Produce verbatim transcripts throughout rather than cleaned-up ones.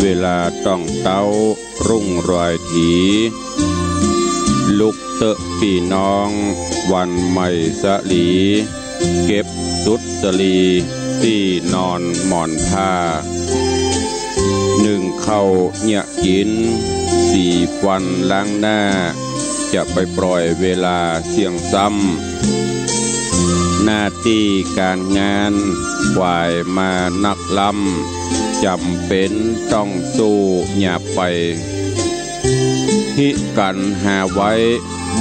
เวลาต้องเต๊ารุ่งรอยถี ลุกเต๊อะปี้น้องวันใหม่สะหลี เก็บสุดสะหลีตี้นอนหมอนผ้า นึ่งข้าวเยียะกิ๋น สีฟันล้างหน้า จะไปปล่อยเวลาเสี้ยงซ้ำ หน้าตี้ก๋านงานขวายมานักล้ำ จ๋ำเป๋นต้องสู้หยาบไป ฮิกั๋นหาไว้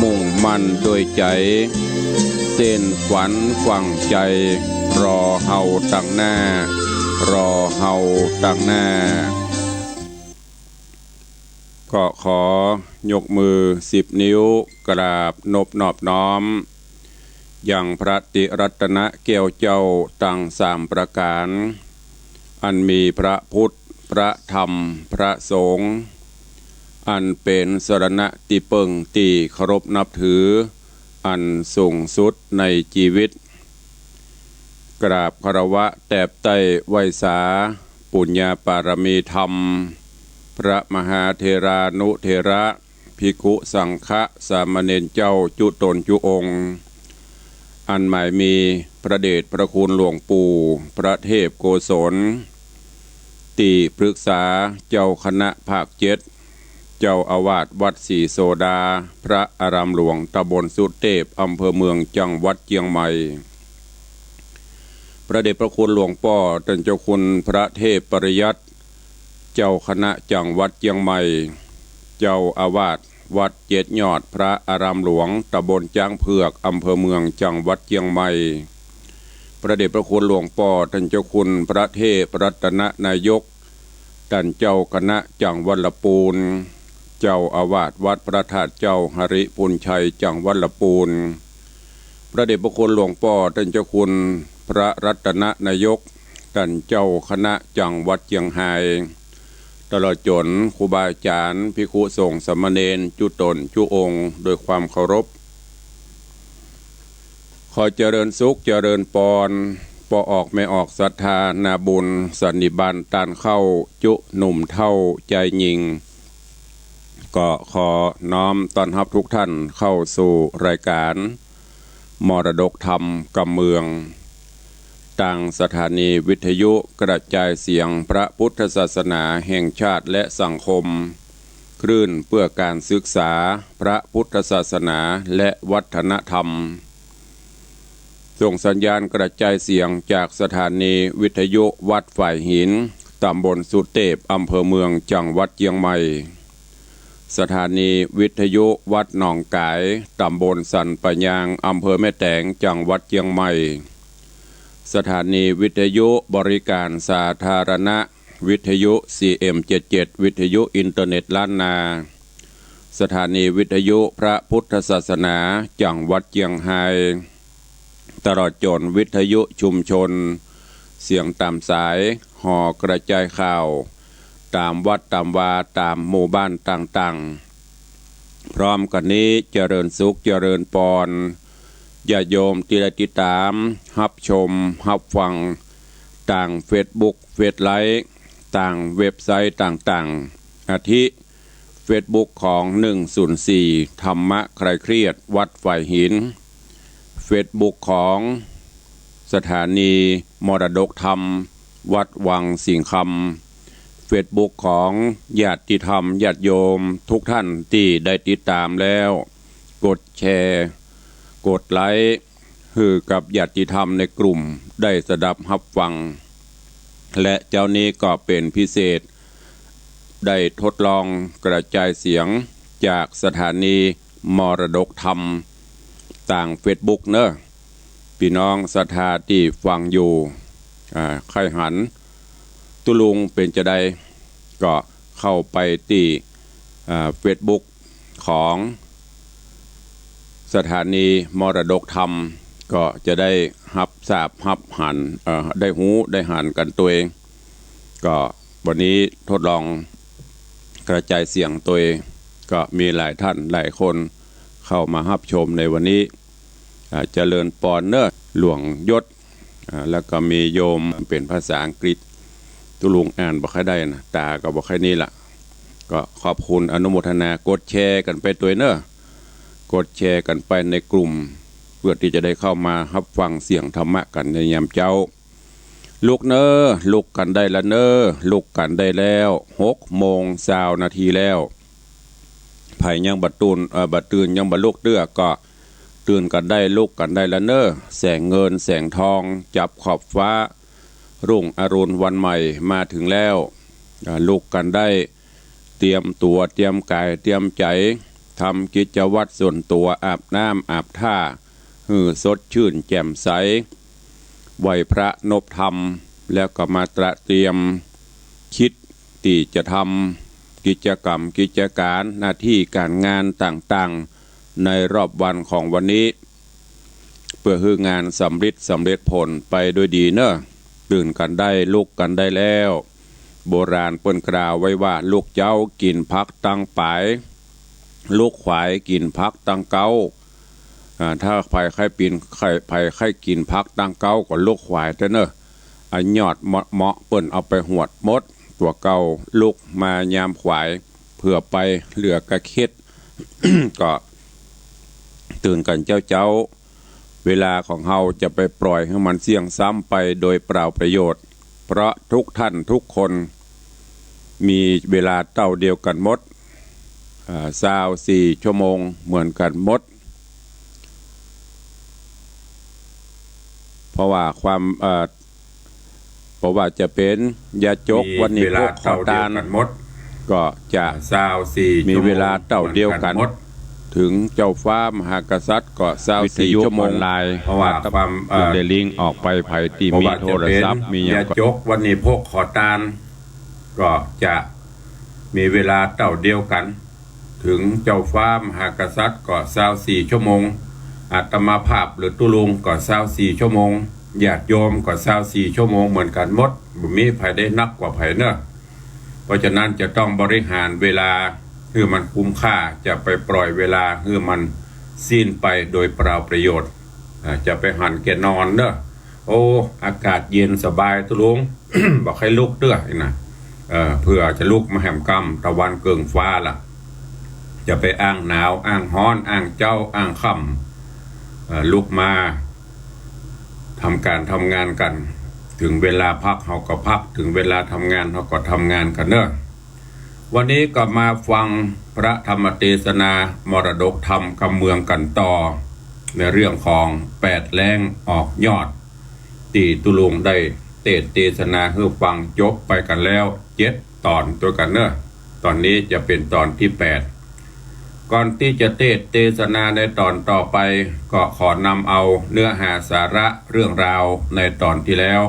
มุ่งมั่นโดยใจ๋ เส้นฝันฝังใจ๋ รอเฮาตังหน้า รอเฮาตังหน้า ก็ขอยกมือสิบนิ้ว กราบนบนอบน้อม ยังพระติรัตนะแก้วเจ้าตังสามประก๋าน อันมีพระพุทธ พระธรรม พระสงฆ์ อันเป๋นสรณะตี้เปิ้งตี้เคารพนับถือ อันสูงสุดในจีวิต กราบคารวะแตบใต้ไหว้สา ปุญญาปารมีธรรม พระมหาเถรานุเถระ ภิกขุสังฆะ สามเณรเจ้าจุ๊ต๋นจุ๊องค์ อันหมายมีพระเดชพระคุณหลวงปู่พระเทพโกศล ตี้ปรึกษาเจ้าคณะภาคเจ็ด เจ้าอาวาสวัดศรีโสดา พระอารามหลวงตำบลสุเตพ อำเภอเมือง จังหวัดเจียงใหม่ พระเดชพระคุณหลวงป้อต้านเจ้าคุณพระเทพปริยัติ เจ้าคณะจังหวัดเจียงใหม่ เจ้าอาวาสวัดเจ็ดยอด พระอารามหลวงตำบลจ๊างเผือก อำเภอเมือง จังหวัดเจียงใหม่ พระเดชพระคุณหลวงป้อต้านเจ้าคุณพระเทพรัตนนายก ต้านเจ้าคณะจังหวัดละปูน เจ้าอาวาสวัดพระธาตุเจ้าหริภุญชัย จังหวัดละปูน พระเดชพระคุณหลวงป้อต้านเจ้าคุณพระรัตนนายก ต้านเจ้าคณะจังหวัดเจียงฮาย ตลอดจ๋นครูบาอาจ๋ารย์ ภิกขุสงฆ์สามเณรจุ๊ต๋นจุ๊องค์ โดยความเคารพ ขอเจริญสุขเจริญปอน ป้อออกแม่ออกศรัทธานาบุญสันนิบาตต้านเข้า จุ๊หนุ่มเฒ่าจายญิง ก็ขอน้อมต้อนฮับทุกท่านเข้าสู่รายการมรดกธรรมกำเมือง ตางสถานีวิทยุกระจายเสียงพระพุทธศาสนาแห่งชาติและสังคม คลื่นเพื่อการศึกษาพระพุทธศาสนาและวัฒนธรรม ส่งสัญญาณกระจายเสียงจากสถานีวิทยุวัดฝายหิน ตำบลสุเตพ อำเภอเมือง จังหวัดเจียงใหม่ สถานีวิทยุวัดหนองก๋าย ตำบลสันป่ายาง อำเภอแม่แตง จังหวัดเจียงใหม่ สถานีวิทยุบริการสาธารณะ วิทยุ ซีเอ็มเจ็ดเจ็ด วิทยุอินเทอร์เน็ตล้านนา สถานีวิทยุพระพุทธศาสนาจังหวัดเจียงฮาย ตลอดจ๋นวิทยุชุมชน เสียงต๋ามสาย ห่อกระจายข่าว ต๋ามวัดต๋ามวา ต๋ามหมู่บ้านต่างๆ พร้อมกั๋นนี้เจริญสุขเจริญปอน ญาติโยมตี้ได้ติดต๋าม ฮับชม ฮับฟัง ตางเฟซบุ๊ก เฟซไลฟ์ ตางเว็บไซต์ต่างๆ อาทิ เฟซบุ๊กของหนึ่งศูนย์สี่ ธรรมะคลายเครียด วัดฝายหิน เฟซบุ๊กของสถานีมรดกธรรม วัดวังสิงห์คำ เฟซบุ๊กของญาติธรรมญาติโยมทุกท่านตี้ได้ติดต๋ามแล้ว กดแชร์ กดไลค์ หื้อกับญาติธรรมในกลุ่มได้สดับฮับฟัง และเจ๊านี้ก็เป๋นพิเศษ ได้ทดลองกระจายเสียงจากสถานีมรดกธรรมตางเฟซบุ๊กเนาะ ปี้น้องศรัทธาตี้ฟังอยู่ อ่า ใค่หันตุ๊ลุงเป๋นจาใด ก็เข้าไปตี้ อ่า เฟซบุ๊ก ของสถานีมรดกธรรม ก็จะได้ฮับทราบฮับหัน เอ่อ ได้ฮู้ได้หันกั๋นตวย ก็วันนี้ทดลองกระจายเสียงตวย ก็มีหลายท่านหลายคนเข้ามาฮับชมในวันนี้ อ่า เจริญปอนเนาะ หลวงยศ อ่า แล้วก็มีโยมเป๋นภาษาอังกฤษ ตุ๊ลุงอ่านบ่ค่อยได้นะ ต๋าก็บ่ค่อยนี่ละ ก็ขอบคุณอนุโมทนา กดแชร์กั๋นไปตวยเนาะ กดแชร์กั๋นไปในกลุ่ม เปื้อตี้จะได้เข้ามาฮับฟังเสียงธรรมะกั๋นในยามเจ๊า ลุกเน่อ ลุกกั๋นได้ละเน่อ ลุกกั๋นได้แล้ว หกโมงซาวนาทีแล้ว ใผยังบ่ตื่น เอ่อ บ่ตื่น ยังบ่ลุกเตื้อก็ตื่นกั๋นได้ ลุกกั๋นได้ละเน่อ แสงเงินแสงทองจับขอบฟ้า รุ่งอรุณวันใหม่มาถึงแล้ว อ่า ลุกกั๋นได้ เตรียมตั๋ว เตรียมก๋าย เตรียมใจ๋ ทำกิจวัตรส่วนตั๋ว อาบน้ำอาบท่า หื้อสดชื่นแจ่มใส ไหว้พระนบธรรม แล้วก็มาตระเตรียม คิดตี้จะทำกิจกรรมกิจก๋าน หน้าตี้ก๋านงานต่างๆ ในรอบวันของวันนี้ เปื้อหื้องานสำริดสำเร็จผลไปด้วยดีเน่อ ตื่นกั๋นได้ ลุกกั๋นได้แล้ว โบราณเปิ้นกล่าวไว้ว่า ลุกเจ๊ากิ๋นผักตังป๋าย ลุกขวายกิ๋นผักตังเก๊า อ่า ถ้าใผใค่ปีน ใค่ ใผใค่กิ๋นผักตังเก๊าก็ลุกขวายเต๊อะเน่อ อ่ะ ยอดเหมาะๆ เปิ้นเอาไปหวดหมด ตั๋วเก๊าลุกมายามขวาย เผื่อไปเหลือกะเข็ด ก็ตื่นกั๋นเจ๊าๆ เวลาของเฮาจะไปปล่อยหื้อมันเสี้ยงซ้ำไปโดยเปล่าประโยชน์ เพราะทุกท่านทุกคนมีเวลาเต้าเดียวกั๋นหมด อ่า ซาวสี่ชั่วโมงเหมือนกั๋นหมด เพราะว่าความ เอ่อ เพราะว่าจะเป๋นญาจก มี วันนี้ เวลา พวกขอตาน เต้าเดียวกั๋นหมด ก็จะ ซาวสี่ มีเวลาเต้าเดียวกั๋น ชั่วโมงเหมือนกั๋นหมด ถึงเจ้าฟ้ามหากษัตริย์ก็ซาวสี่ วิทยุ ชั่วโมง ออนไลน์ เพราะว่าความ เอ่อ ได้ลิงก์ออกไป ใผตี้มีโทรศัพท์ เพราะว่าจะเป๋น มีหยัง ญาจก วันนี้พวกขอตาน ก็จะมีเวลาเต้าเดียวกั๋น ถึงเจ้าฟ้ามหากษัตริย์ก็ซาวสี่ชั่วโมง อาตมาภาพหรือตุ๊ลุงก็ซาวสี่ชั่วโมง ญาติโยมก็ซาวสี่ชั่วโมงเหมือนกั๋นหมด บ่มีใผได้นักกว่าใผเน่อ เพราะฉะนั้นจะต้องบริหารเวลาหื้อมันคุ้มค่า จะไปปล่อยเวลาหื้อมันสิ้นไปโดยเปล่าประโยชน์ อ่า จะไปหันแก่นอนเน่อ โอ้ อากาศเย็นสบายตุ๊ลุง บ่ใค่ลุกเตื้อนะ เอ่อ เผื่อจะลุกมาแหมกำตะวันเกิ่งฟ้าละ จะไปอ้างหนาว อ้างฮ้อน อ้างเจ๊า อ้างค่ำ เอ่อ ลุกมาทำก๋านทำงานกั๋น ถึงเวลาพักเฮาก็พัก ถึงเวลาทำงานเฮาก็ทำงานกั๋นเน่อ วันนี้ก็มาฟังพระธรรมเตสนามรดกธรรมกำเมืองกั๋นต่อ ในเรื่องของแปดแล้งออกยอด ตี้ตุ๊ลุงได้เตสน์เตสนาหื้อฟังจบไปกั๋นแล้วเจ็ดต๋อนตวยกั๋นเน่อ ต๋อนนี้จะเป๋นต๋อนตี้แปด ก่อนตี้จะเตสน์เตสนาในต๋อนต่อไป ก็ขอนำเอาเนื้อหาสาระเรื่องราวในต๋อนตี้แล้ว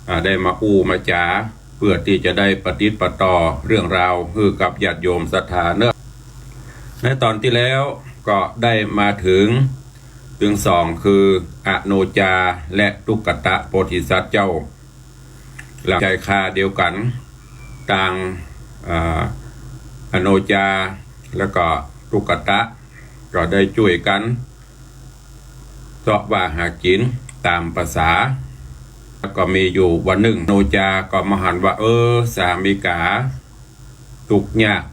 อ่า ได้มาอู้มาจ๋า เปื้อตี้จะได้ปะติดปะต่อเรื่องราวหื้อกับญาติโยมศรัทธาเน่อ ในต๋อนตี้แล้วก็ได้มาถึง ตึงสองคืออโนจาและตุ๊กตะโพธิสัตว์เจ้า หลังใจ๋คาเดียวกั๋น ตาง อ่า อโนจาแล้วก็ตุ๊กตะก็ได้จ้วยกั๋น เซาะว่าหากิ๋นต๋ามประสา แล้วก็มีอยู่วันนึ่ง อโนจาก็มาหันว่า เออ สามีก๋า ตุ๊กยาก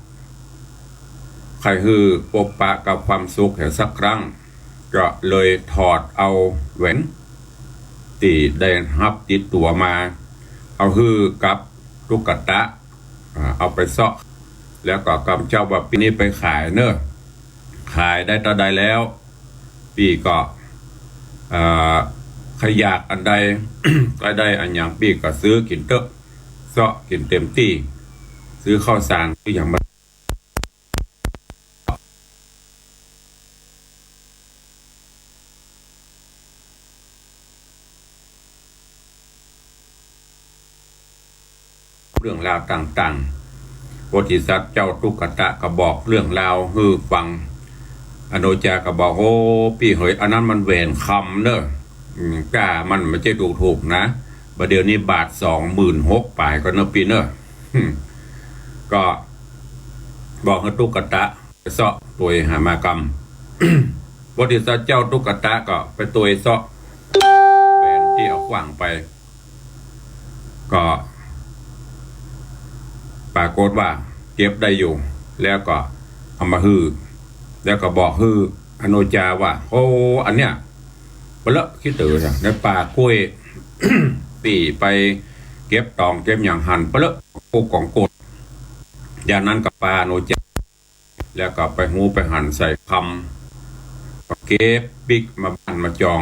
ใค่หื้อปบปะกับความสุขแหมสักครั้ง ก็เลยถอดเอาแหวนตี้ได้ฮับติดตั๋วมา เอาหื้อกับตุ๊กตะ อ่า เอาไปเซาะ แล้วก็กำเจ้าว่า ปี้นี้ไปขายเน่อ ขายได้เต้าใดแล้ว ปี้ก็ เอ่อ ใค่อยากอันใด ใค่ได้อันหยัง ปี้ก็ซื้อกิ๋นเต๊อะ เซาะกิ๋นเต็มตี้ ซื้อข้าวสาร ซื้อหยังมา เรื่องราวต่างๆ โพธิสัตว์เจ้าตุ๊กตะก็บอกเรื่องราวหื้อฟัง อโนจาก็บอก โอ้ ปี้เหย อันนั้นมันแหวนคำเน่อ อืม ก้ามันบ่ใจ้ถูกๆ นะ บ่าเดี่ยวนี้บาทสองหมื่นหกป๋ายก็เน่อปี้เน่อ อืม ก็บอกหื้อตุ๊กตะเซาะตวยหามากำ โพธิสัตว์เจ้าตุ๊กตะก็ไปตวยเซาะแหวนตี้เอาขว้างไป ก็ ปรากฏว่าเก็บได้อยู่ แล้วก็เอามาหื้อ แล้วก็บอกหื้ออโนจาว่า โอ้ อันเนี้ย ปะเลอะขี้เต๋อนะ ในป่าก๊วย ปี้ไปเก็บตองเก็บหยังหันปะเลอะ โกกองโกด อย่างนั้นก็ปาอโนจา แล้วก็ไปฮูไปหันใส่คำ ก็เก็บปิ๊กมาบ้านมาจอง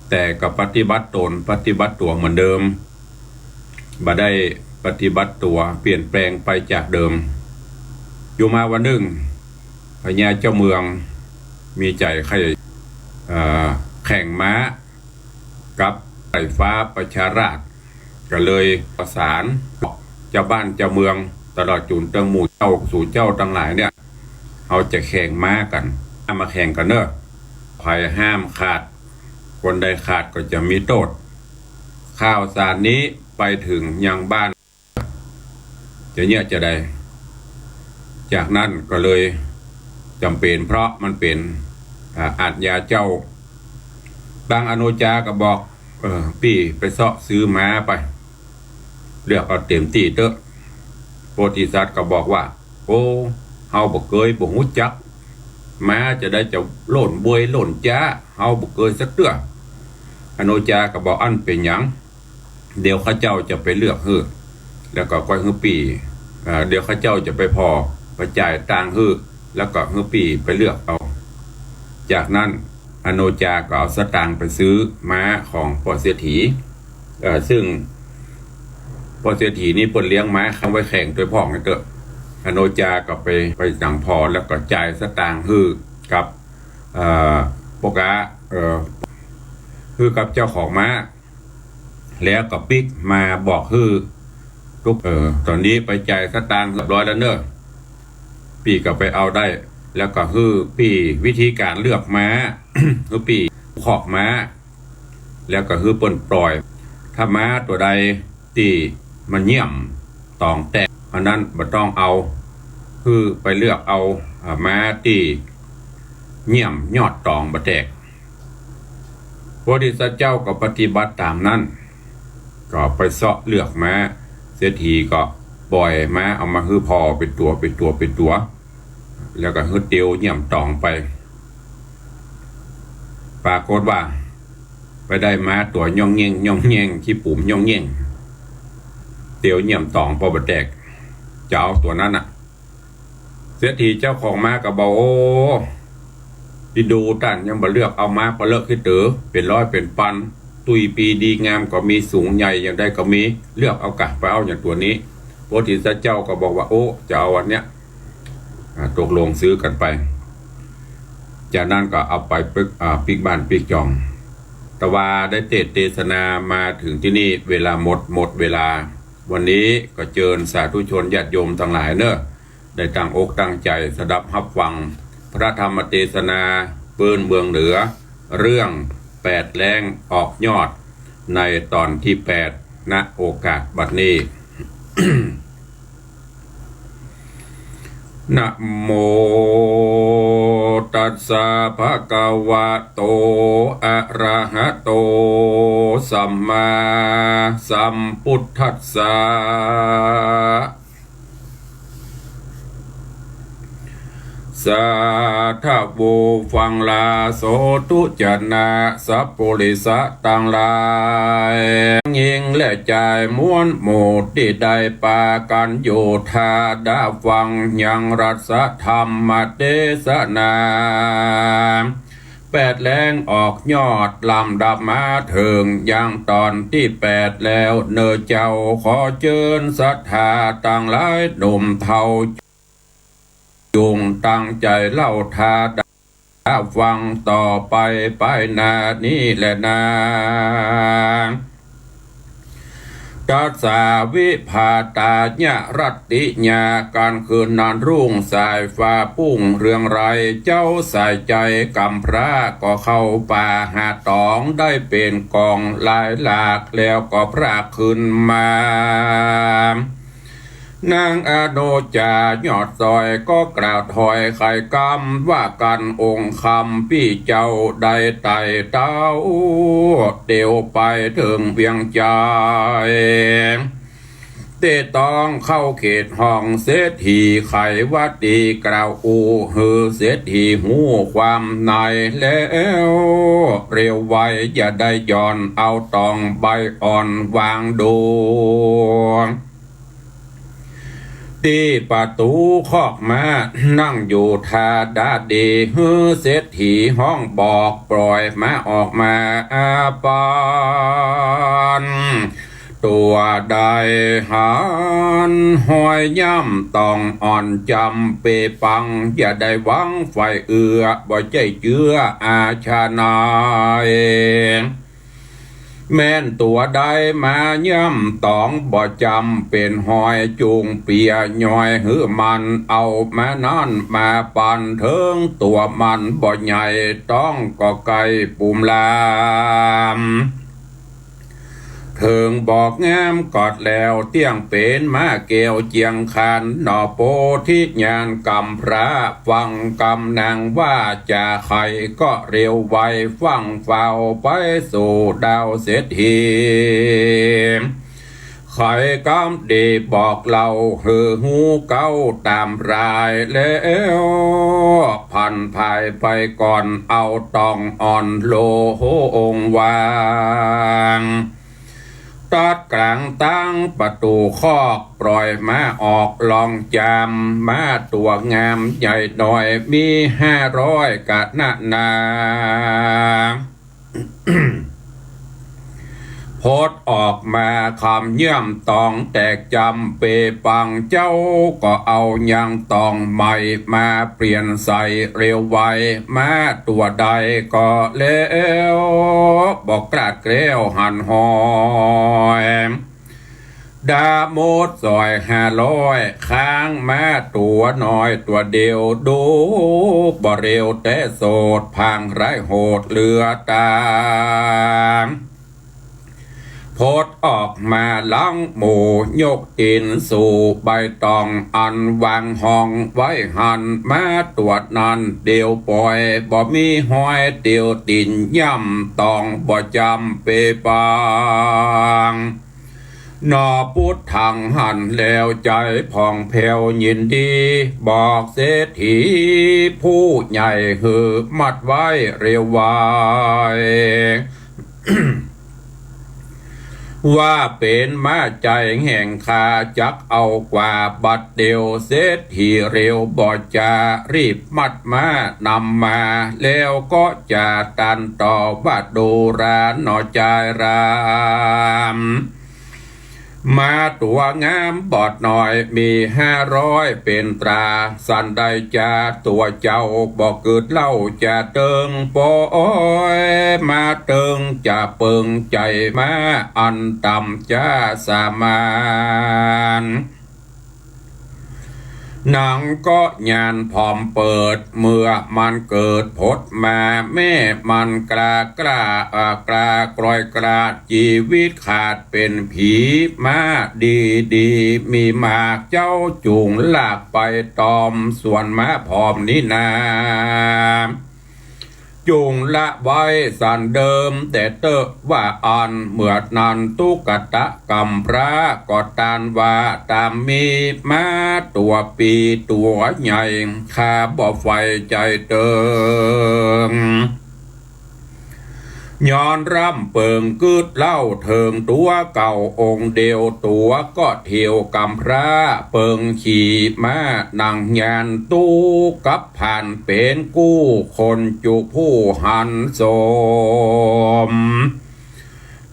แต่ก็ปฏิบัติตนปฏิบัติตั๋วเหมือนเดิม บ่ได้ปฏิบัติตั๋วเปลี่ยนแปลงไปจากเดิม อยู่มาวันนึ่ง พญาเจ้าเมืองมีใจ๋ใค่ เอ่อ แข่งม้ากับสายฟ้าประชาราษฎร์ ก็เลยประสานเจ้าบ้านเจ้าเมือง ตลอดจุ่นเติงหมู่เจ้าสู่เจ้าตังหลายเนี่ย เฮาจะแข่งม้ากั๋น มาแข่งกั๋นเน่อ ใผห้ามขาด คนใดขาดก็จะมีโต้ษ ข่าวสารนี้ไปเถิงยังบ้าน จะเยียะจาใด จากนั้นก็เลยจ๋ำเป๋น เพราะมันเป๋น อ่า อาชญาเจ้า ตังอโนจาก็บอก เออ ปี้ไปเซาะซื้อม้าไป เลือกเอาเต๋มตี้เต๊อะ โพธิสัตว์ก็บอกว่า โอ้ เฮาบ่เกย บ่ฮู้จัก ม้าจาใดจะโล่นบวยโล่นจ๊า เฮาบ่เกยสักเตื้อ อโนจาก็บอก อันเป๋นหยัง เดี๋ยวข้าเจ้าจะไปเลือกหื้อ แล้วก็ก้อยหื้อปี้ เอ่อ เดี๋ยวข้าเจ้าจะไปผ่อ ไปจ่ายตางค์หื้อ แล้วก็หื้อปี้ไปเลือกเอา จากนั้นอโนจาก็เอาสตางค์ไปซื้อม้าของป้อเศรษฐี เอ่อ ซึ่งป้อเศรษฐีนี่เปิ้นเลี้ยงม้าไว้แข่งตวยพ่องหั้นเต๊อะ อโนจาก็ไป ไปสั่งผ่อ แล้วก็จ่ายสตางค์หื้อกับ เอ่อ ป้อก๊า เอ่อ หื้อกับเจ้าของม้า แล้วก็ปิ๊กมาบอกหื้อตุ๊ก เออ ต๋อนนี้ไปจ่ายสตางค์เรียบร้อยแล้วเน่อ ปี้ก็ไปเอาได้ แล้วก็หื้อปี้วิธีก๋านเลือกม้า หื้อปี้คอกม้า แล้วก็หื้อเปิ้นปล่อย ถ้าม้าตั๋วใดตี้มันเยี่ยมต๋องแตก อันนั้นบ่ต้องเอา หื้อไปเลือกเอา อ่า ม้าตี้เยี่ยมยอดต๋องบ่แตก โพธิสัตว์เจ้าก็ปฏิบัติต๋ามนั้น ก็ไปเซาะเลือกม้า เศรษฐีก็ปล่อยม้าเอามาหื้อผ่อเป๋นตั๋ว เป๋นตั๋ว เป๋นตั๋ว แล้วก็หื้อเตียวเยี่ยมต๋องไป ปรากฏว่าไปได้ม้าตั๋วย่องเง่งย่องเง่ง ขี้ปุ๋มย่องเง่ง เตียวเยี่ยมต๋องปอบ่แตก จะเอาตั๋วนั้นน่ะ เศรษฐีเจ้าของม้าก็บอก โอ้ ดีดูต้านยังบ่เลือกเอาม้าปะเลอะขี้เต๋อ เป๋นร้อยเป๋นปัน ตุ้ยปี้ดีงามก็มี สูงใหญ่อย่างใดก็มี เลือกเอากะ ไปเอาอย่างตั๋วนี้ โพธิสัตว์เจ้าก็บอกว่า โอ้ จะเอาอันเนี้ย อ่า ตกลงซื้อกั๋นไป จากนั้นก็เอาไปปิ๊ก อ่า ปิ๊กบ้านปิ๊กจอง แต่ว่าได้เตสน์เตสนามาเถิงตี้นี่ เวลาหมด หมดเวลา วันนี้ก็เจิญสาธุชนญาติโยมตังหลายเน่อ ได้ตั้งอกตั้งใจ๋สดับฮับฟังพระธรรมเตสนาปื้นเมืองเหนือ เรื่องแปดแล้งออกยอด ในต๋อนตี้แปด ณ โอกาสบัดนี้ นะโมตัสสะภะคะวะโต อะระหะโต สัมมาสัมพุทธัสสะ สาธุ ฟังลาโสธุชนะสัพปุริสะตังหลาย ญิงและจายมวลหมู่ตี้ได้ปากั๋นโยธาดาฟังยังรัสธรรมเตสนา แปดแล้งออกยอด ลำดับมาเถิงยังต๋อนตี้แปดแล้วเน่อเจ้า ขอเจิญศรัทธาตังหลายหนุ่มเฒ่า จุ่งตั้งใจ๋เล่าธาดาฟังต่อไป ไปหน้านี้แลนา ตัสสาวิภาตายะรัตติยา ก๋านคืนนั้นรุ่งสายฟ้าปุ้งเรืองไร้ เจ้าสายใจ๋ก๋ำพร้าก็เข้าป่าหาต๋อง ได้เป๋นก๋องหลายหลาก แล้วก็พรากคืนมา นางอโนจายอดสอยก็กล่าวถ้อยไขกำว่ากั๋น องค์คำปี้เจ้าได้ไต่เต้า เตียวไปเถิงเวียงจันทน์ ตี้ต้องเข้าเขตห้องเศรษฐีไขวตี กล่าวอู้หื้อเศรษฐีฮู้ความในแล้ว เร็วไวอย่าได้หย่อน เอาตองใบอ่อนวางดู ตี้ประตู๋คอกม้า นั่งอยู่ธาดาดี หื้อเศรษฐีฮ้องบอก ปล่อยม้าออกมาอาปาน ตั๋วใดหันฮอยย่ำตองอ่อนจำเปปัง อย่าได้หวังใฝ่เอื้อ บ่ใจ้เจื้ออาชาไนย แม่นตั๋วใดมาย่ำตองบ่จำเป๋นฮอย จุ่งเปียย่อยหื้อมัน เอาม้านั้นมาปันเถิง ตั๋วมันบ่ใหญ่ ต้องก็ไก่ปุ่มลาม เถิงบอกงามกอดแล้ว เตี้ยงเป๋นม้าแก้วเจียงคาน หน่อโพธิญาณกำพร้า ฟังกำนางว่าจา ใครก็เร็วไว ฟั่งเฝ้าไปสู่ดาวเศรษฐี ใครกำดีบอกเล่าหื้อฮู้เก๊าต๋ามรายแล้ว ผันผายไปก่อนเอาตองอ่อนโลโหองวาง ตัดกลางตั้งประตู๋คอก ปล่อยม้าออกลองจาม ม้าตั๋วงามใหญ่น้อย มีห้าร้อยกะนะนา พดออกมาคำย่ำตองแตกจำเปปัง เจ้าก็เอายังตองใหม่มาเปลี่ยนใส่เร็วไว ม้าตั๋วใดก็แล้ว บ่กล้าแกล้วหันฮอย ดาหมดสอยห้าร้อย ค้างม้าตั๋วน้อยตั๋วเดียว ดูบ่เร็วแต่โสด พางร้ายโหดเหลือต๋า พดออกมาหลังหมู่ ยกตี๋นสู่ใบตอง อันวางฮองไว้หั้น ม้าตั๋วนั้นเดี่ยวป่อย บ่มีฮอยเดี่ยวตี๋นย่ำตอง บ่จำเปปัง หน่อปุ๊ดถังหันแล้ว ใจ๋ผ่องแผ้วยินดี บอกเศรษฐีผู้ใหญ่ หื้อมัดไว้เร็วไว ว่าเป๋นม้าใจ๋แห่งข้า จักเอากว่าบัดเดี่ยว เศรษฐีเร็วบ่จา รีบมัดม้านำมา แล้วก็จะตันต่อว่า ดูราหน่อจายราม ม้าตั๋วงามบอดน้อย มีห้าร้อยเป๋นตรา สันใดจาตั๋วเจ้า บ่กึ๊ดเล่าจะเติง ปอยมาเติง จะเปิงใจ๋ม้าอันต่ำจ้าสามัญ หนังก็ยานผอมเปิด เมื่อมันเกิดพดมา แม่มันกล้ากล้า เอ่อ กล้ากลอยกลาด จีวิตขาดเป๋นผี ม้าดีๆ มีมาก เจ้าจุ่งลากไปตอม ส่วนม้าผอมนี้นา จุ่งละไว้สันเดิม แต่เต๊อะว่าอั้น เมื่อนั้นตุ๊กตะกำพร้าก็ตานว่า ต๋ามมีม้าตั๋วปี๋ตั๋วใหญ่ ข้าบ่ใฝ่ใจ๋เติง ย้อนร่ำเปิงกึ๊ดเล่าเถิงตั๋วเก่าองค์เดียว ตั๋วก็เถียวกำพร้า เปิงขี่ม้านั่งยาน ตุ๊กับผ่านเป๋นกู้ คนจุผู้หันสม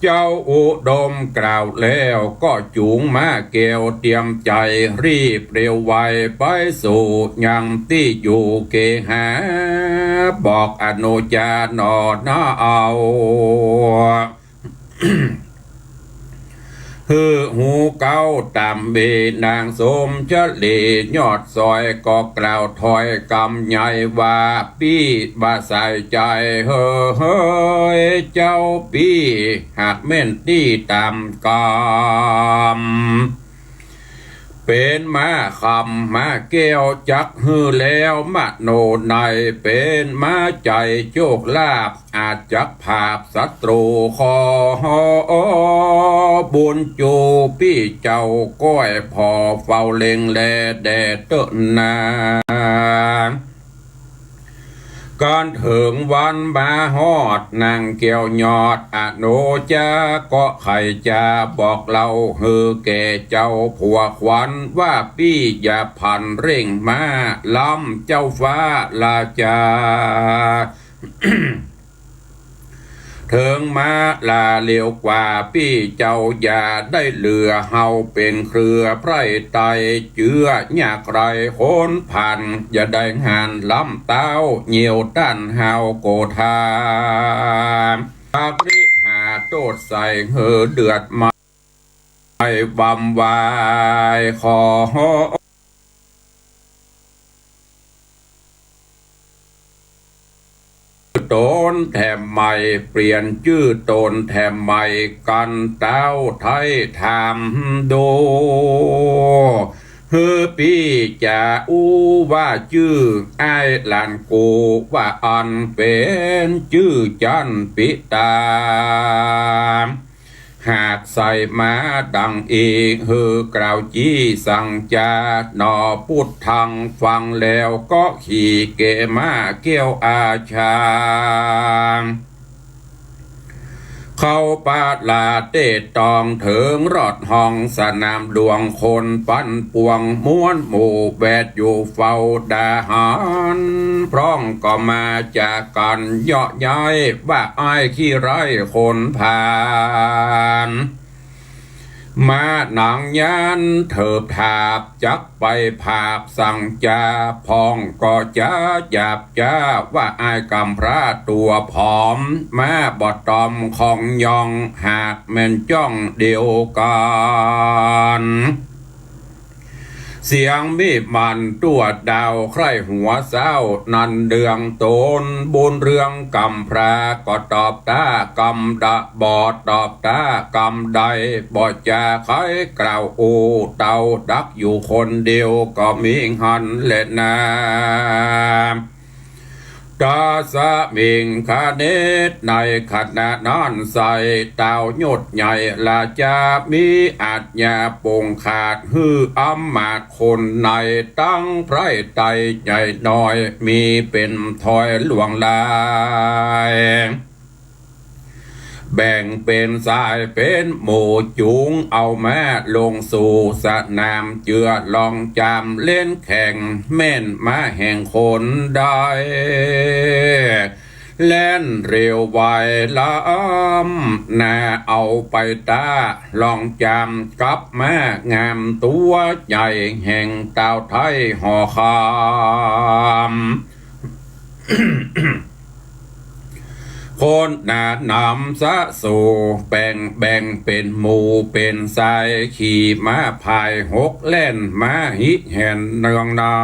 เจ้าอุดมกล่าวแล้ว ก็จูงม้าแก้วเตรียมใจ๋ รีบเร็วไวไปสู่ยังตี้อยู่เกหา บอกอนุญาหน่อนาเอา หื้อฮู้เก๊าต๋ามเบนางสมชะเล ยอดซอยก็กล่าวถ้อยกำใหญ่ว่า ปี้บ่ใส่ใจ๋ เฮ้ย เจ้าปี้ หากแม่นตี้ต๋ามกำ ป๋นม้าคำม้าแก้วจักหื้อแล้วมโนในย ป๋นม้าใจ๋โจคลาภอาจจักผาบศัตรูขอ บุญจูปี้เจ้าก้อยผ่อเฝ้าเล็งแลแด่เต๊อะนา กันเถิงวันมาฮอดนางแก้วยอดอโนจา ก็ใค่จะบอกเล่าหื้อแก่เจ้าผัวขวัญว่า ปี้อย่าผันเร่งม้าลำเจ้าฟ้าราจา เถิงมาลาเร็วกว่าปี้เจ้าอย่าได้เหลือ เฮาเป๋นเครือไพร่ไตเจื้อยากไร้คนผ่าน อย่าได้หานลำเต๊าเหยี่ยวต้านเฮาโกธา อักริหาโต้ษใส่หื้อเดือดไหม้ ไอ้บำวายขอ ต๋นแถมใหม่ เปลี่ยนจื้อต๋นแถมใหม่ กันเต๊าไท้ถามดู หื้อปี้จะอู้ว่าจื้อ อ้ายหลานกูว่าอั้น เป๋นจื้อจั้นปิตา หากใส่มาดังอี้ หื้อกล่าวจี้สั่งจา หนอปุทธังฟังแล้วก็ขี่เก๋ม้าแก้วอาชา เข้าปาลาเต๊ตองเถิงรอดห้องสนามหลวง คนปันปวงม้วนหมู่แวดอยู่เฝ้าดาหาร พร้อมก็มาจากกั๋นเยาะเย้ยว่า อ้ายขี้ไร้คนผ่าน มาหนังยานเถิบถาบ จักไปผาบสั่งจา พ่องก็จะหยาบจ้าว่า อ้ายกำพร้าตั๋วผอม มาบ่ตอมของยอง หากแม่นจ้องเดียวกั๋น เสียงมีมันตั๋วดาวใคร่หัวเศร้า นั้นเรื่องต๋นบุญเรื่องกำพร้า ก็ตอบต๊ากำดะ บ่ตอบต๊ากำใด บ่จาใค่กล่าวอู้ เต้าดักอยู่คนเดียวก็มีหั้นแลนา ตัสมิงคเนศ ในขณะนั้นไส้ เต้ายศใหญ่ราจา มีอาชญาปงขาด หื้ออำมาตย์คนใน ตังไพร่ไตใหญ่น้อย มีเป๋นถ้อยหลวงหลาย แบ่งเป๋นสายเป๋นหมู่ จูงเอาม้าลงสู่สนาม เจื้อลองจามเล่นแข่ง แม่นม้าแห่งคนใด แล่นเร็วไวล้ำหน้า เอาไปต๊าลองจามกับม้างามตั๋วใหญ่ แห่งเต้าไท้หอคำ คนหนานำสะสู่ แบ่งแบ่งเป๋นหมู่เป๋นสาย ขี่ม้าพายหกแล่น ม้าฮิแหนเนืองนา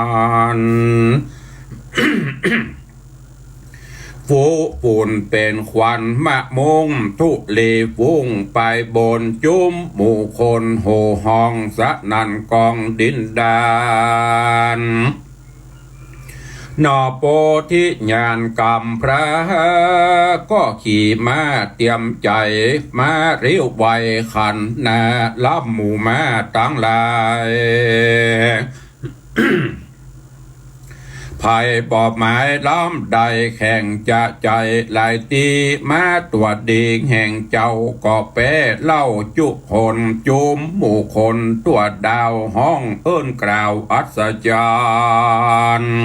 น ฟูฝุ่นเป๋นควันมะมง ธุลีฟุ้งไปบน จุมหมู่คนโห่ฮ้อง สนั่นกองดินดาน หนอโปธิญาณกำพร้า ก็ขี่ม้าเตียมใจ๋ ม้าเร็วไวขันหน้า ล้ำหมู่ม้าตังหลาย ไผบ่หมายล้ำได้แข่งจะใจ๋หลายตี้ ม้าตั๋วดีแห่งเจ้าก็แป๊เล่าจุคน จุมหมู่คนตั๋วดาวฮ้องเอิ้นกล่าวอัศจรรย์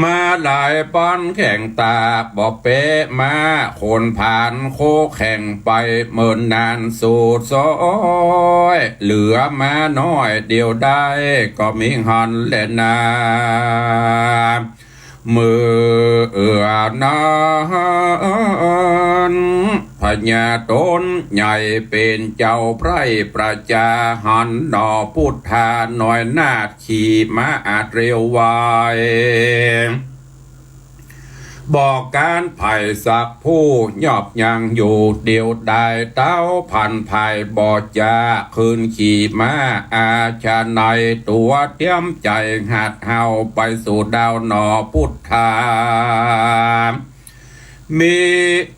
ม้าหลายปันแข่งตาบ่แป๊ม้าคนผ่าน โคแข่งไปเมินนานสูดซ้อย เหลือม้าน้อยเดียวได้ ก็มีหั้นแลนา เมื่อนั้น พญาต๋นใหญ่เป๋นเจ้าไพร่ประจา หันหนอปุทธาน้อยนาถ ขี่ม้าอาจเร็วไว เ บ่กั๋นใผสักผู้ ยอบยังอยู่เดียวดาย เต๊าพันภายบ่จ๋า ขึ้นขี่ม้าอาชาไนย ตั๋วเตียมใจ๋หัดเฮา ไปสู่ดาวหน่อพุทธา มี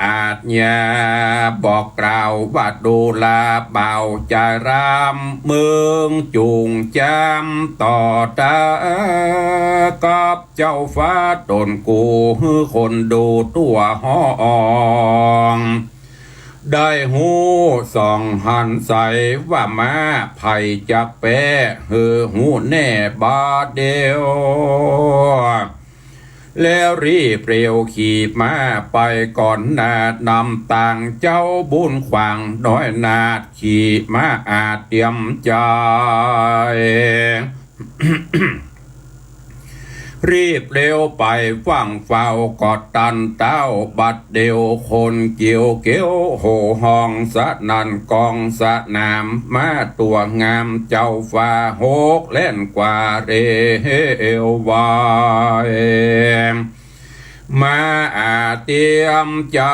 อาชญาบอกกล่าวว่า ดูราบ่าวจายราม มึงจุ่งจามต่อต๋า กับเจ้าฟ้าต๋นกู หื้อคนดูตั๋วห้อง ได้ฮู้ส่องหันใส ว่าม้าใผจักแป๊ หื้อฮู้แน่บ่าเดี่ยว แล้วรีบเร็วขี่ม้าไปก่อนหน้า นำตางเจ้าบุญขวางน้อยนาฏ ขี่ม้าอาเตียมใจ๋ รีบเร็วไปฟั่งเฝ้าก็ตันเต้า บัดเดี่ยวคนเกี่ยวเกี้ยว โห่ฮ้องสนั่นกองสนาม ม้าตั๋วงามเจ้าฟ้า หกแล่นกว่าเร็วไว ม้าอาเตียมใจ๋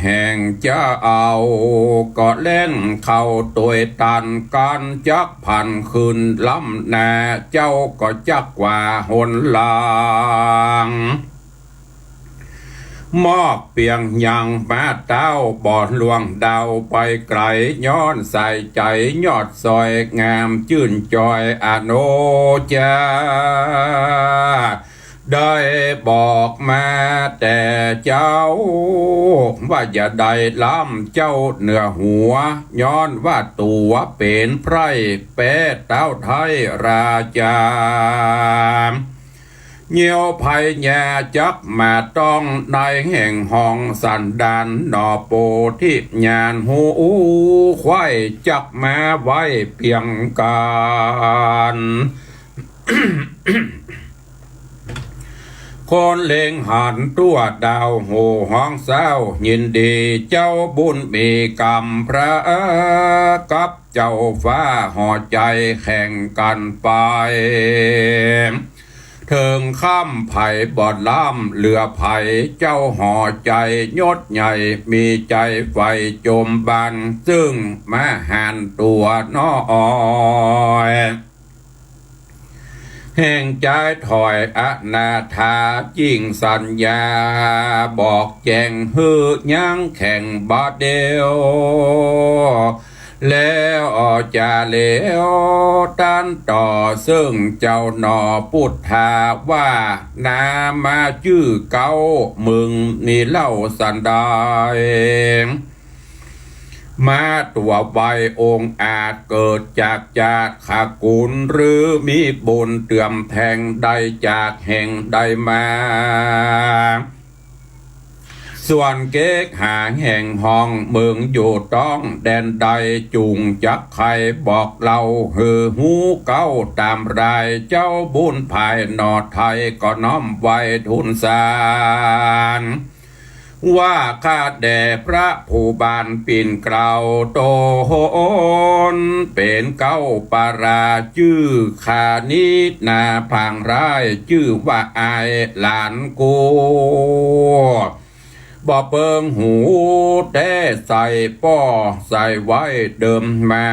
แห่งจะเอา ก็แล่นเข้าตวยตัน กั๋นจักผันคืนล้ำหน้า เจ้าก็จักกว่าหนหลัง มอบเปียงยังม้าเต้า บ่ล่วงดาวไปไก๋ ย้อนใส่ใจ๋ยอดสวยงาม จื้นจอยอโนจา ได้บอกมาแต่เจ้า ว่าอย่าได้ล้ำเจ้าเหนือหัว ย้อนว่าตั๋วเป๋นไพร่แป๊เต้าไท้ราจา เยียวไพญาจักมาต้อง ในแห่งห้องสันดานหน่อโปธิญาณ ฮู้ใค่จักมาไว้เปียงกั๋น คนเล็งหันตั๋วดาว โห่ฮ้องเศร้ายินดี เจ้าบุญมีกำพร้า กับเจ้าฟ้าห่อใจ๋แข่งกั๋นไป เถิงค่ำไผบ่ล้ำเหลือไผ เจ้าห่อใจ๋ยศใหญ่ มีใจ๋ใฝ่จมบาน ซึ่งมาหานตั๋วน้อย แห่งจายถอยอนาถา จิ่งสัญญาบอกแจ้ง หื้อยั้งแข่งบ่าเดี่ยว แล้วจะเหลียวตันต่อ ซึ่งเจ้าหน่อพุทธาว่า นามาจื้อเก๊า มึงนี้เล่าสันใด ม้าตั๋วไวองอาจ เกิดจากจาตขกุล หรือมีบุญเตื่อมแทง ได้จากแห่งใดมา ส่วนเก๊กหาแห่งห้อง มึงอยู่ต้องแดนใด จุ่งจักใค่บอกเล่า หื้อฮู้เก๊าต๋ามราย เจ้าบุญภายหน่อไทย ก็น้อมไหว้ทูลสาร ว่าข้าแด่พระผู้บานปิ่นเกล้าต๋น เป๋นเก๊าปารา จื้อคานินา ผางร้ายจื้อว่าอายหลานกู บ่เปิงหูแต๊ ใส่ป้อใส่ไว้เดิมมา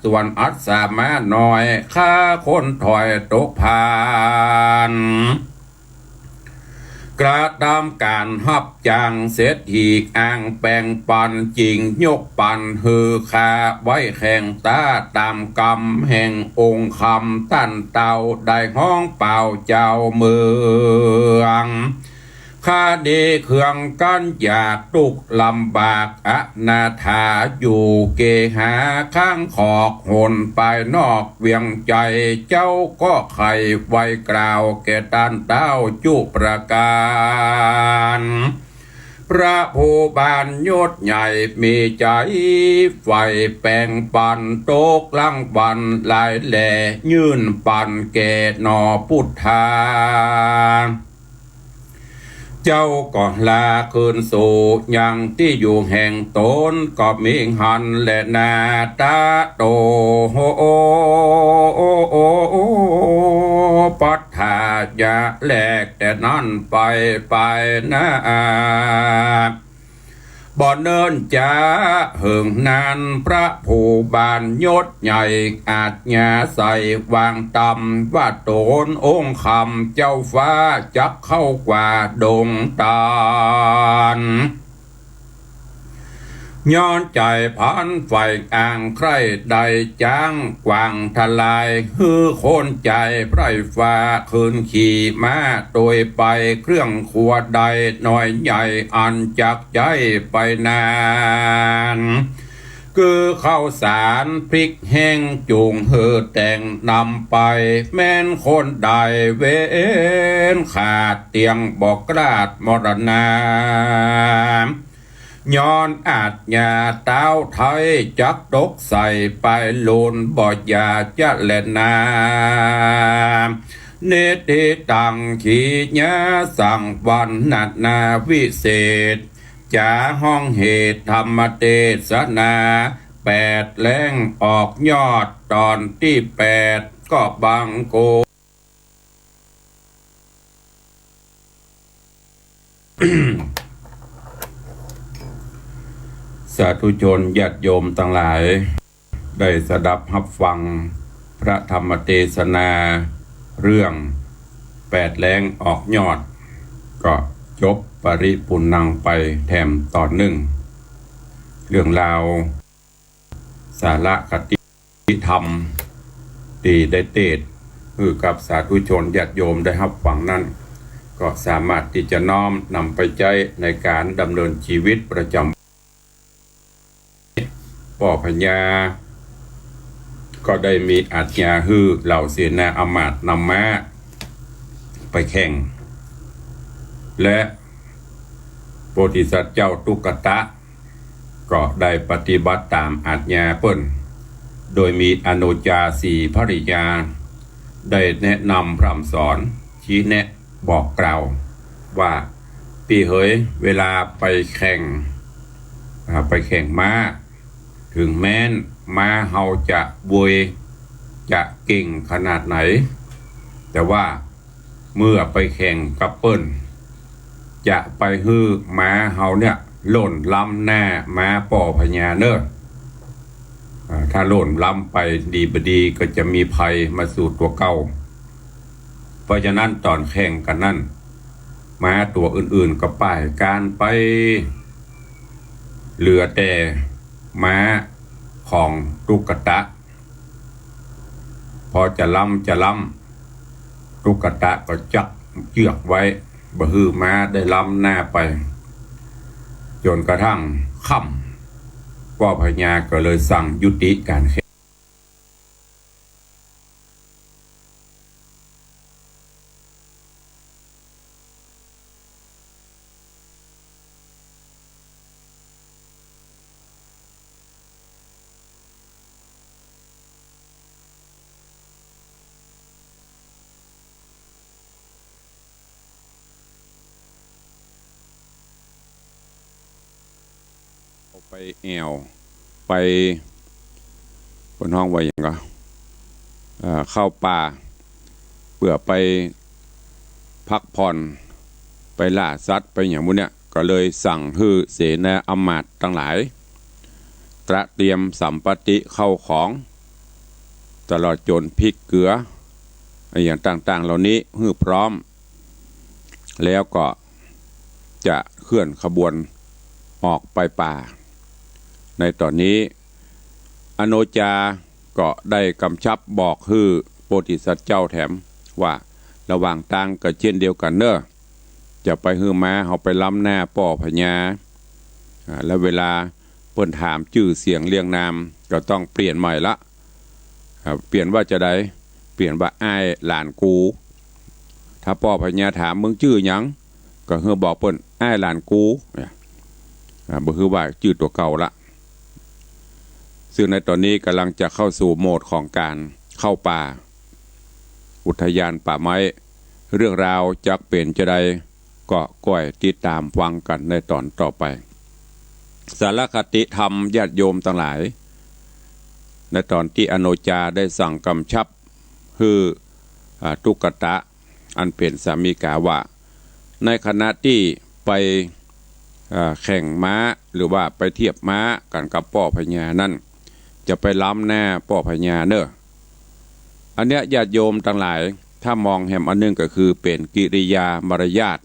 ส่วนอัศมาน้อย ข้าคนถอยตกผ่าน กระตำก๋านฮับจ้างเสร็จ หีกอ้างแป่งปัน จิ่งยกปันหื้อข้า ไว้แข่งต้าต๋ามกำแห่งองค์คำ ตันเต้าได้ฮ้องเป่าเจ้าเมือง ข้านี้เคืองกั๋นอยาก ตุ๊กข์ลำบากอนาถา อยู่เกหาข้างขอก หนไปนอกเวียงใจ๋ เจ้าก็ใค่ไว้กล่าว แก่ตันเต้าจุประก๋าน พระผู้บานยศใหญ่ มีใจ๋ใฝ่แป่งปัน ตกรางวัลหลายแหล่ ยื่นปันแก่หน่อพุทธา เจ้าก็ลาคืนสู่ยังตี้อยู่แห่งต๋น ก็มีหั้นแลนา ตะโต ปัฏฐา จะแลแต่นั้นไป ไปนา บ่เนิ่นจ๊าเหิงนาน พระผู้บานยศใหญ่ อาจญาใส่วางตำ ว่าต๋นองค์คำเจ้าฟ้า จักเข้ากว่าดงตาล ย้อนใจ๋พันใฝ่อ่างใคร่ ได้จ๊างกวางทลาย หื้อคนใจ๋ใพร่ฟ้า คืนขี่ม้าโตยไป เครื่องครัวได้น้อยใหญ่ อันจักใจ๊ไปนาน คือข้าวสารพริกแห้ง จุ่งหื้อแต่งนำไป แม้นคนใดเว้นขาด เตียงบ่กล้าดมรณา ย้อนอาจญาต้าวไทย จักตกใส่ไป โลนบ่อย่าจะแลนา นิติตัง ขีญาสัง วรรณนาวิเศษ จ๋าห้องเหตุธรรมเตสนา แปดแล้งออกยอด ต๋อนตี้แปด ก็บังคม สาธุชนญาติโยมตังหลาย ได้สดับฮับฟังพระธรรมเตสนา เรื่องแปดแล้งออกยอด ก็จบปริปุณณังไปแถมต๋อนนึ่ง เรื่องราว สาระคติธรรมตี้ได้เตสน์หื้อกับสาธุชนญาติโยมได้ฮับฟังนั้น ก็สามารถตี้จะน้อมนำไปใจ๊ในก๋านดำเนินจีวิตประจ๋ำ ป้อพญาก็ได้มีอาจญาหื้อเหล่าเสนาอำมาตย์นำม้าไปแข่ง และโพธิสัตว์เจ้าตุ๊กตะ ก็ได้ปฏิบัติต๋ามอาจญาเปิ้น โดยมีอโนจาสีภริยา ได้แนะนำพร่ำสอน ชี้แนะบอกกล่าวว่า ปี้เหย เวลาไปแข่ง อ่า ไปแข่งม้า เถิงแม้นม้าเฮาจะบวย จะเก่งขนาดไหน แต่ว่า เมื่อไปแข่งกับเปิ้น จะไปหื้อม้าเฮาเนี่ย ล่นล้ำหน้าม้าป้อพญาเน่อ อ่า ถ้าล่นล้ำไปดีบ่ดีก็จะมีภัยมาสู่ตั๋วเก่า เพราะฉะนั้นต๋อนแข่งกั๋นนั้น ม้าตั๋วอื่นๆ ก็ป้ายก๋านไป เหลือแต่ม้าของตุ๊กตะ พอจะล้ำจะล้ำ ตุ๊กตะก็จับเจื้อกไว้ บ่หื้อม้าได้ล้ำหน้าไป จ๋นกระทั่งค่ำ ป้อพญาก็เลยสั่งยุติก๋านแข่ง ไปแอ่ว ไป เปิ้นฮ้องว่าหยังก็ เอ่อ เข้าป่า เปื้อไปพักผ่อน ไปล่าสัตว์ ไปหยังหมู่เนี่ย ก็เลยสั่งหื้อเสนาอำมาตย์ตังหลาย ตระเตรียมสัมปติเข้าของ ตลอดจ๋นพริกเกลือ อะหยังต่างๆ เหล่านี้หื้อพร้อม แล้วก็จะเคลื่อนขบวนออกไปป่า ในต๋อนนี้ อโนจาก็ได้กำชับบอกหื้อโพธิสัตว์เจ้าแถมว่า ระหว่างตางก็เจ้นเดียวกั๋นเน่อ จะไปหื้อม้าเฮาไปล้ำหน้าป้อพญา อ่า แล้วเวลาเปิ้นถามจื้อเสียงเรียงนาม ก็ต้องเปลี่ยนใหม่ละ อ่า เปลี่ยนว่าจาใด เปลี่ยนว่าอ้ายหลานกู ถ้าป้อพญาถามมึงจื้อหยัง ก็หื้อบอกเปิ้นอ้ายหลานกู เนี่ย อ่า บ่หื้อว่าจื้อตั๋วเก่าละ ซึ่งในต๋อนนี้ก่ำลังจะเข้าสู่โหมดของก๋านเข้าป่า อุทยานป่าไม้ เรื่องราวจักเป๋นจาใด ก็ก้อยติดต๋ามฟังกั๋นในต๋อนต่อไป สาระคติธรรมญาติโยมตังหลาย ในต๋อนตี้อโนจาได้สั่งกำชับหื้อ อ่า ตุ๊กตะ อันเป๋นสามีกาว่า ในขณะตี้ไป เอ่อ แข่งม้า หรือว่าไปเทียบม้ากั๋นกับป้อพญานั้น จะไปล้ำหน้าป้อพญาเน่อ อันเนี้ยญาติโยมตังหลาย ถ้ามองแหมอันนึ่งก็คือเป๋นกิริยามารยาท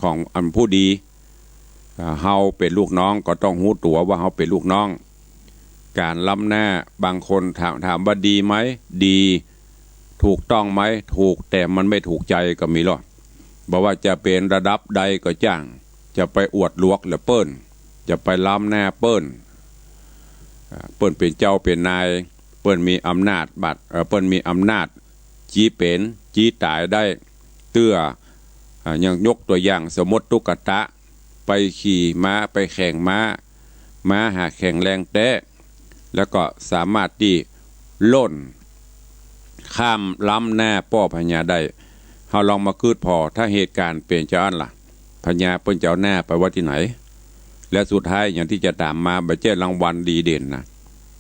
ของอันผู้ดี อ่า เฮาเป๋นลูกน้องก็ต้องฮู้ตั๋วว่าเฮาเป๋นลูกน้อง ก๋านล้ำหน้า บางคนถาม ถามว่าดีไหม ดี ถูกต้องไหม ถูก แต่มันไม่ถูกใจ๋ก็มีลอ บ่ว่าจะเป๋นระดับใดก็จ้าง จะไปอวดหลวกเหลือเปิ้น จะไปล้ำหน้าเปิ้น อ่า เปิ้นเป๋นเจ้าเป๋นนาย เปิ้นมีอำนาจบัด เอ่อ เปิ้นมีอำนาจ จี๊เป๋น จี๊ต๋ายได้ เตื้อ อ่า อย่างยกตั๋วอย่างสมมติตุ๊กตา ไปขี่ม้า ไปแข่งม้า ม้าหากแข็งแรงแต๊ แล้วก็สามารถตี้ล่นข้ามล้ำหน้าป้อพญาได้ เฮาลองมากึ๊ดผ่อ ถ้าเหตุก๋ารณ์เป๋นจาอั้นล่ะ พญาเปิ้นจะเอาหน้าไปไว้ตี้ไหน และสุดท้ายอย่างตี้จะต๋ามมา บ่ใจ้รางวัลดีเด่นนะ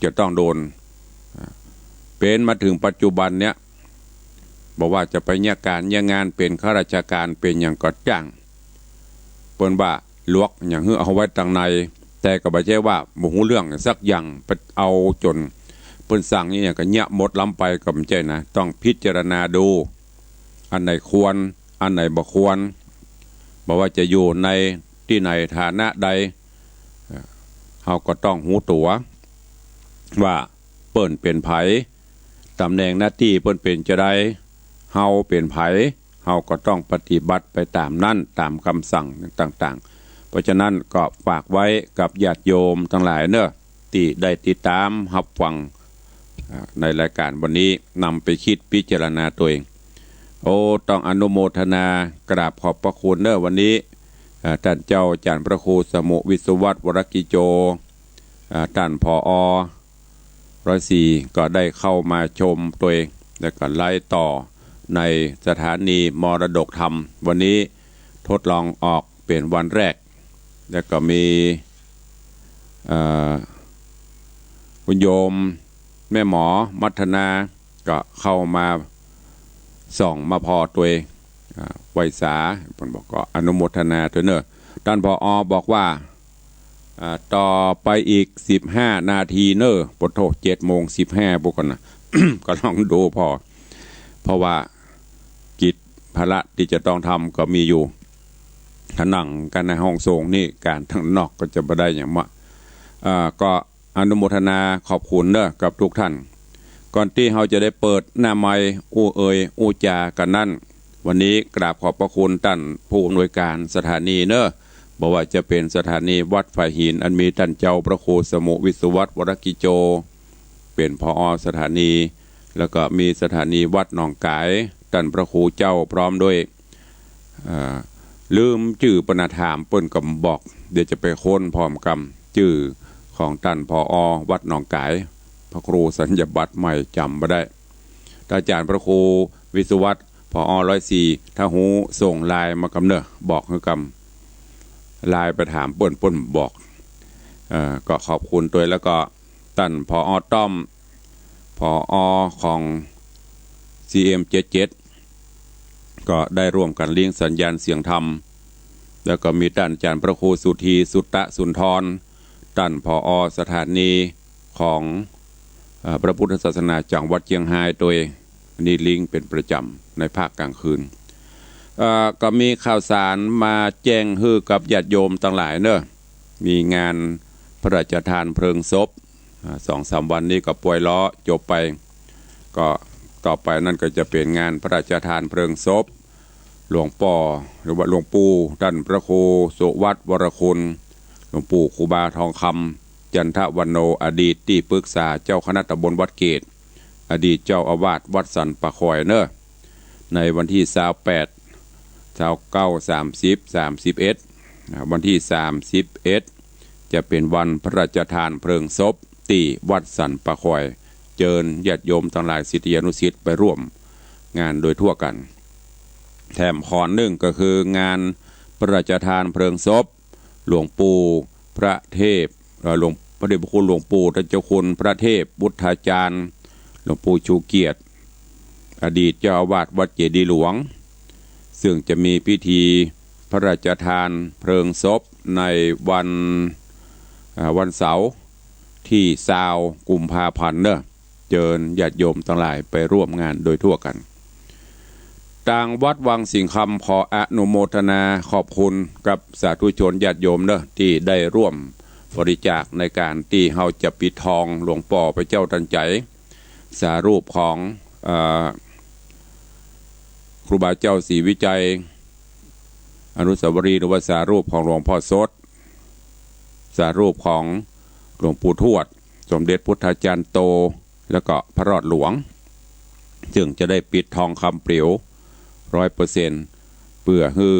จะต้องโดน อ่า เป๋นมาเถิงปัจจุบันเนี้ย บ่ว่าจะไปเยียะก๋านเยียะงาน เป๋นข้าราชก๋าน เป๋นหยังก็จ้าง เปิ้นว่าหลวกหยังหื้อเอาไว้ตังใน แต่ก็บ่ใจ้ว่าบ่ฮู้เรื่องสักอย่าง ไปเอาจ๋นเปิ้นสั่งเยียะหยังก็เยียะหมดล้ำไป ก็บ่ใจ้นะ ต้องพิจารณาดู อันไหนควร อันไหนบ่ควร บ่ว่าจะอยู่ในตี้ไหนฐานะใด เฮาก็ต้องฮู้ตั๋ว ว่าเปิ้นเป๋นใผ ต๋ำแหน่งหน้าตี้เปิ้นเป๋นจาใด เฮาเป๋นใผ เฮาก็ต้องปฏิบัติไปต๋ามนั้น ต๋ามกำสั่งต่างๆ เพราะฉะนั้นก็ฝากไว้กับญาติโยมตังหลายเน่อ ตี้ได้ติดต๋ามฮับฟัง อ่า ในรายก๋านวันนี้ นำไปกึ๊ดพิจารณาตั๋วเอง โอ้ ต้องอนุโมทนากราบขอบพระคุณเน่อ วันนี้ อ่า ต้านเจ้าอาจ๋ารย์พระครูสมุห์วิศวัตร วรกิจโจ อ่า ต้าน ผอ ร้อยสี่ ก็ได้เข้ามาชมตั๋วเอง แล้วก็ไลฟ์ต่อในสถานีมรดกธรรม วันนี้ทดลองออกเป๋นวันแรก แล้วก็มี เอ่อ คุณโยมแม่หมอมัทนา ก็เข้ามาส่องมาผ่อตั๋วเอง อ่า ไหว้สา เปิ้นบอกก็อนุโมทนาตั๋วเน่อ ต้าน ผอ บอกว่า อ่า ต่อไปอีกสิบห้านาทีเน่อ ปะโถ เจ็ดโมงสิบห้า ปุ้นก่อนะ ก็ลองดูผ่อ เพราะว่ากิจภาระตี้จะต้องทำก็มีอยู่ ถ้านั่งกั๋นในห้องสงฆ์นี่ ก๋านตังนอกก็จะบ่ได้หยังมะ อ่า ก็ อนุโมทนาขอบคุณเน่อกับกู้ต้าน ก่อนตี้เฮาจะได้เปิดหน้าไมค์อู้เอ่ยอู้จ๋ากั๋นนั้น วันนี้กราบขอบพระคุณต้านผู้อำนวยก๋านสถานีเน่อ บ่ว่าจะเป๋นสถานีวัดฝายหิน อันมีต้านเจ้าพระครูสมุห์วิศวัตร วรกิจโจ เป๋น ผอ สถานี แล้วก็มีสถานีวัดหนองก๋าย ต้านพระครูเจ้าพร้อมด้วย เอ่อ ลืมจื้อเปิ้นนะ ถามเปิ้นก็บอก เดี๋ยวจะไปค้นพร้อมกั๋น จื้อของต้าน ผอ วัดหนองก๋าย พระครูสัญญบัตรใหม่จ๋ำบ่ได้ อาจ๋ารย์พระครูวิศวัตร ผอ ร้อยสี่ ถ้าฮู้ส่งไลน์มากั๋นเน่อ บอกหื้อกั๋น ไลน์ไปถามเปิ้น เปิ้นบอก เอ่อ ก็ขอบคุณตั๋ว แล้วก็ต้าน ผอ ต้อม ผอ ของ ซีเอ็มเจ็ดเจ็ด ก็ได้ร่วมกั๋นลิงก์สัญญาณเสียงธรรม แล้วก็มีต้านอาจ๋ารย์พระครูสุธี สุตตะสุนทร ต้าน ผอ สถานีของ เอ่อ พระพุทธศาสนาจังหวัดเจียงฮายตั๋ว อันนี้ลิงก์เป๋นประจ๋ำในภาคกลางคืน เอ่อ ก็มีข่าวสารมาแจ้งหื้อกับญาติโยมตังหลายเน่อ มีงานพระราชทานเพลิงศพ อ่า สองสามวันนี้ก็ป่วยเลาะจบไป ก็ต่อไปนั้นก็จะเป๋นงานพระราชทานเพลิงศพ หลวงป้อ หรือว่าหลวงปู่ต้านพระครูสุวัตร วรคุณ หลวงปู่ครูบาทองคำ จันทวันโณ อดีตตี้ปรึกษาเจ้าคณะตำบลวัดเกต อดีตเจ้าอาวาสวัดสันป่าคอยเน่อ ในวันตี้ ซาวแปด ซาวเก้า สามสิบ สามสิบเอ็ด อ่า วันตี้ สามสิบเอ็ด จะเป๋นวันพระราชทานเพลิงศพตี้วัดสันป่าคอย เจิญญาติโยมตังหลายศิษยานุศิษย์ไปร่วมงานโดยทั่วกั๋น แถมข้อนึ่งก็คืองานพระราชทานเพลิงศพหลวงปู่พระเทพ เอ่อ หลวง พระเดชพระคุณหลวงปู่ต้านเจ้าคุณพระเทพวุฒาจารย์ หลวงปู่ชูเกียรติ อดีตเจ้าอาวาสวัดเจดีย์หลวง ซึ่งจะมีพิธีพระราชทานเพลิงศพในวัน อ่า วันเสาร์ตี้ซาวกุมภาพันธ์เนาะ เจิญญาติโยมตังหลายไปร่วมงานโดยทั่วกั๋น ตางวัดวังสิงห์คำขออนุโมทนาขอบคุณกับสาธุชนญาติโยมเนาะ ตี้ได้ร่วมบริจาคในก๋านตี้เฮาจะปิดทองหลวงป้อพระเจ้าตันใจ๋ สารูปของ เอ่อ ครูบาเจ้าศรีวิชัย อนุสาวรีย์ หรือว่าสารูปของหลวงพ่อสด สารูปของหลวงปู่ทวด สมเด็จพุทธาจารย์โต แล้วก็พระรอดหลวง ซึ่งจะได้ปิดทองคำเปล๋วร้อยเปอร์เซ็นต์ เปื้อหื้อ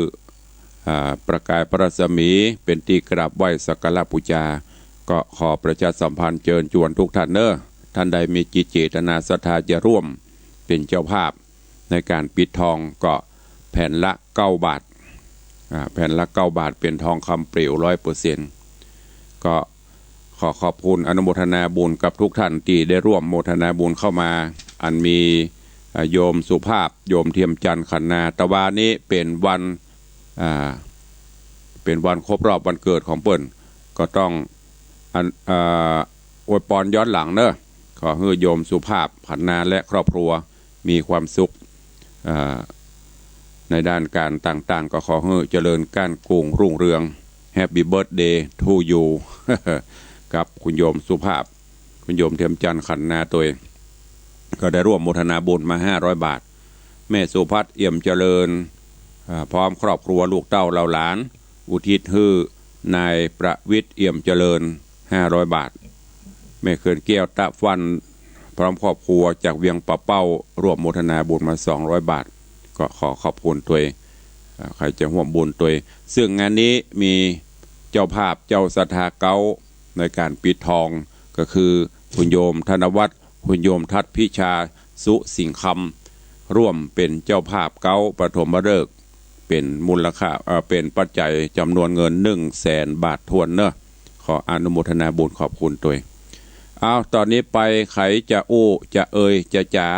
อ่า ประกายพระรัศมี เป๋นตี้กราบไหว้สักการะปู๋จา ก็ขอประชาสัมพันธ์เจิญจวนทุกท่านเนาะ ท่านใดมีจิตเจตนาศรัทธาจะร่วมเป๋นเจ้าภาพในก๋านปิดทองก็แผ่นละเก้าบาท อ่า แผ่นละเก้าบาทเป๋นทองคำเปล๋วร้อยเปอร์เซ็นต์ ก็ขอขอบคุณอนุโมทนาบุญกับทุกท่านตี้ได้ร่วมโมทนาบุญเข้ามา อันมี อ่า โยมสุภาพ โยมเทียมจันทร์ ขันนา ตะวานี้เป๋นวัน อ่า เป๋นวันครบรอบวันเกิดของเปิ้น ก็ต้อง อัน อ่า อวยปอนย้อนหลังเนาะ ขอหื้อโยมสุภาพ ขันนา และครอบครัวมีความสุข อ่า ในด้านก๋านต่างๆ ก็ขอหื้อเจริญก้านกูงรุ่งเรือง Happy birthday to you กับคุณโยมสุภาพ คุณโยมเทียมจันทร์ ขันนา ตวย ก็ได้ร่วมโมทนาบุญมาห้าร้อยบาท แม่สุพัฒน์ เอี่ยมเจริญ อ่า พร้อมครอบครัวลูกเต้าเหล่าหลาน อุทิศหื้อนายประวิตร เอี่ยมเจริญ ห้าร้อยบาท แม่เขื่อนแก้ว ตะฟั่น พร้อมครอบครัวจากเวียงป่าเป้า ร่วมโมทนาบุญมาสองร้อยบาท ก็ขอขอบคุณตวย อ่า ใผจะฮ่วมบุญตวย ซึ่งงานนี้มีเจ้าภาพเจ้าศรัทธาเก๊าในก๋านปิดทอง ก็คือคุณโยมธนวัฒน์ คุณโยมทัศน์พิชา สุสิงห์คำ ร่วมเป๋นเจ้าภาพเก๊าปฐมฤกษ์ เป๋นมูลค่า เอ่อ เป๋นปัจจัยจ๋ำนวนเงินหนึ่งแสนบาทถ้วนเนาะ ขออนุโมทนาบุญขอบคุณตวย เอา ต๋อนนี้ไปใผจะอู้จะเอ่ยจะจ๋า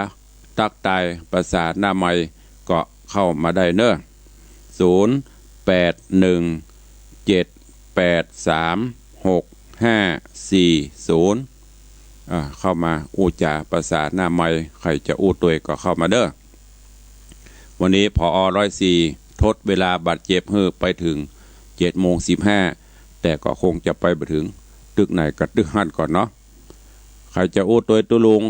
ตั๊กตายภาษาหน้าไมค์ก็เข้ามาได้เนาะ ศูนย์ แปด หนึ่ง เจ็ด แปด สาม หก ห้า สี่ ศูนย์ อ่า เข้ามาอู้จ๋าภาษาหน้าไมค์ ใผจะอู้ตวยก็เข้ามาเนาะ วันนี้ ผอ. ร้อยสี่ ทดเวลาบาดเจ็บหื้อไปเถิง เจ็ดโมงสิบห้า แต่ก็คงจะไปบ่เถิง ตึกไหนก็ตึกหั้นก่อนเนาะ ใผจะอู้ตวยตุ๊ลุง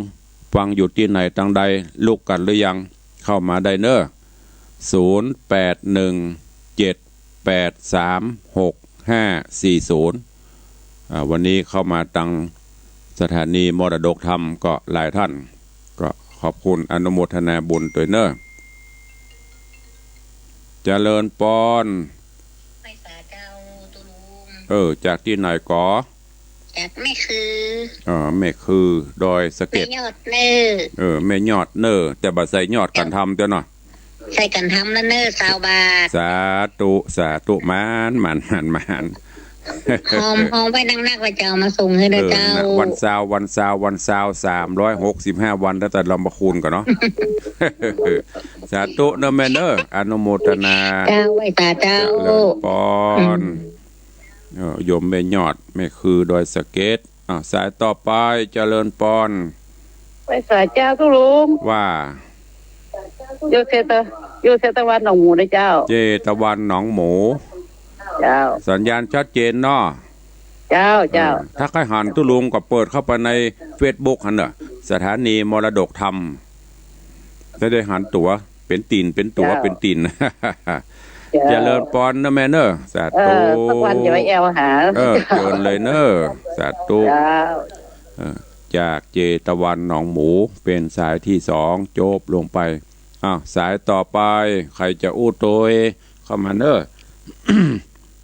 ฟังอยู่ตี้ไหนตางใด ลุกกั๋นหรือยัง เข้ามาได้เนาะ ศูนย์ แปด หนึ่ง เจ็ด แปด สาม หก ห้า สี่ ศูนย์ อ่า วันนี้เข้ามาตางสถานีมรดกธรรมก็หลายท่าน ก็ขอบคุณอนุโมทนาบุญตวยเนาะ เจริญปอน ไหว้สาเจ้าตุ๊ลุง เออ จากตี้ไหนก่อ จากแม่คือ อ๋อ แม่คือ ดอยสะเก็ด แม่ยอดเน่อ เออ แม่ยอดเน่อ แต่บ่ใส่ยอดกั๋นทำเตื้อเนาะ ใส่กั๋นทำแล้วเน่อ ซาวบาท สาธุ สาธุ หมาน หมาน หมาน หมาน หอม หอมไว้นักๆ ว่าจะเอามาส่งหื้อเน่อเจ้า เออ นะ วันซาว วันซาว วันซาว สามร้อยหกสิบห้าวัน ตั้งแต่ลำพะคูณก่อนเนาะ สาธุเน่อแม่เน่อ อนุโมทนา เจ้า ไหว้สาเจ้า เจริญปอน อืม เออ โยมแม่ยอด แม่คือดอยสะเก็ด อ่ะ สายต่อไป เจริญปอน ไหว้สาเจ้าตุ๊ลุง ว่า อยู่เชตะ อยู่เชตะวันหนองหมูนะเจ้า เชตะวันหนองหมู เจ้า สัญญาณชัดเจนเนาะ เจ้า เจ้า เออ ถ้าใค่หันตุ๊ลุงก็เปิดเข้าไปในเฟซบุ๊กหั้นเน่อ สถานีมรดกธรรม จะได้หันตั๋ว เป๋นตี๋น เป๋นตั๋ว เจ้า เป๋นตี๋น เจ้า เจริญปอนเน่อแม่เน่อ สาธุ เออ สักวันจะไปแอวหา เออ เจิญเลยเน่อ สาธุ เจ้า เออ จากเชตะวันหนองหมู เป๋นสายตี้สอง จบลงไป อ้าว สายต่อไป ใผจะอู้ตวย เข้ามาเน่อ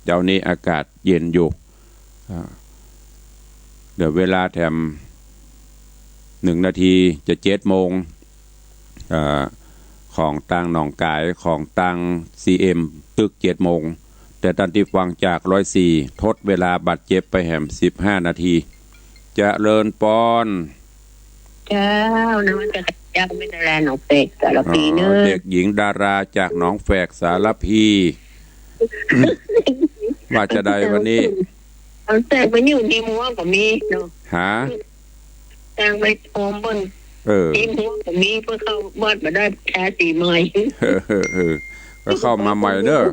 เดี๋ยวนี้อากาศเย็นอยู่ อ่า เหลือเวลาแถมหนึ่งนาทีจะเจ็ดโมง อ่า ของตางหนองก๋าย ของตางซีเอ็ม ตึกเจ็ดโมง แต่ต้านตี้ฟังจากร้อยสี่ ทดเวลาบาดเจ็บไปแหมสิบห้านาที เจริญปอน เจ้า นมัสการ เจ้า แม่ดาราหนองแฝกสารภีเนอะ อ๋อ เด็กหญิงดาราจากหนองแฝกสารภี ว่าจะใดวันนี้ เอาแฝกมาอยู่ในหัวก็มีเนาะ ฮะ ตั้งไว้พร้อมเปิ้น เออ ในหัวก็มี เปิ้นเข้าวัดมาได้ ทาสีใหม่ เออ เออ เออ ก็เข้ามาใหม่เนอะ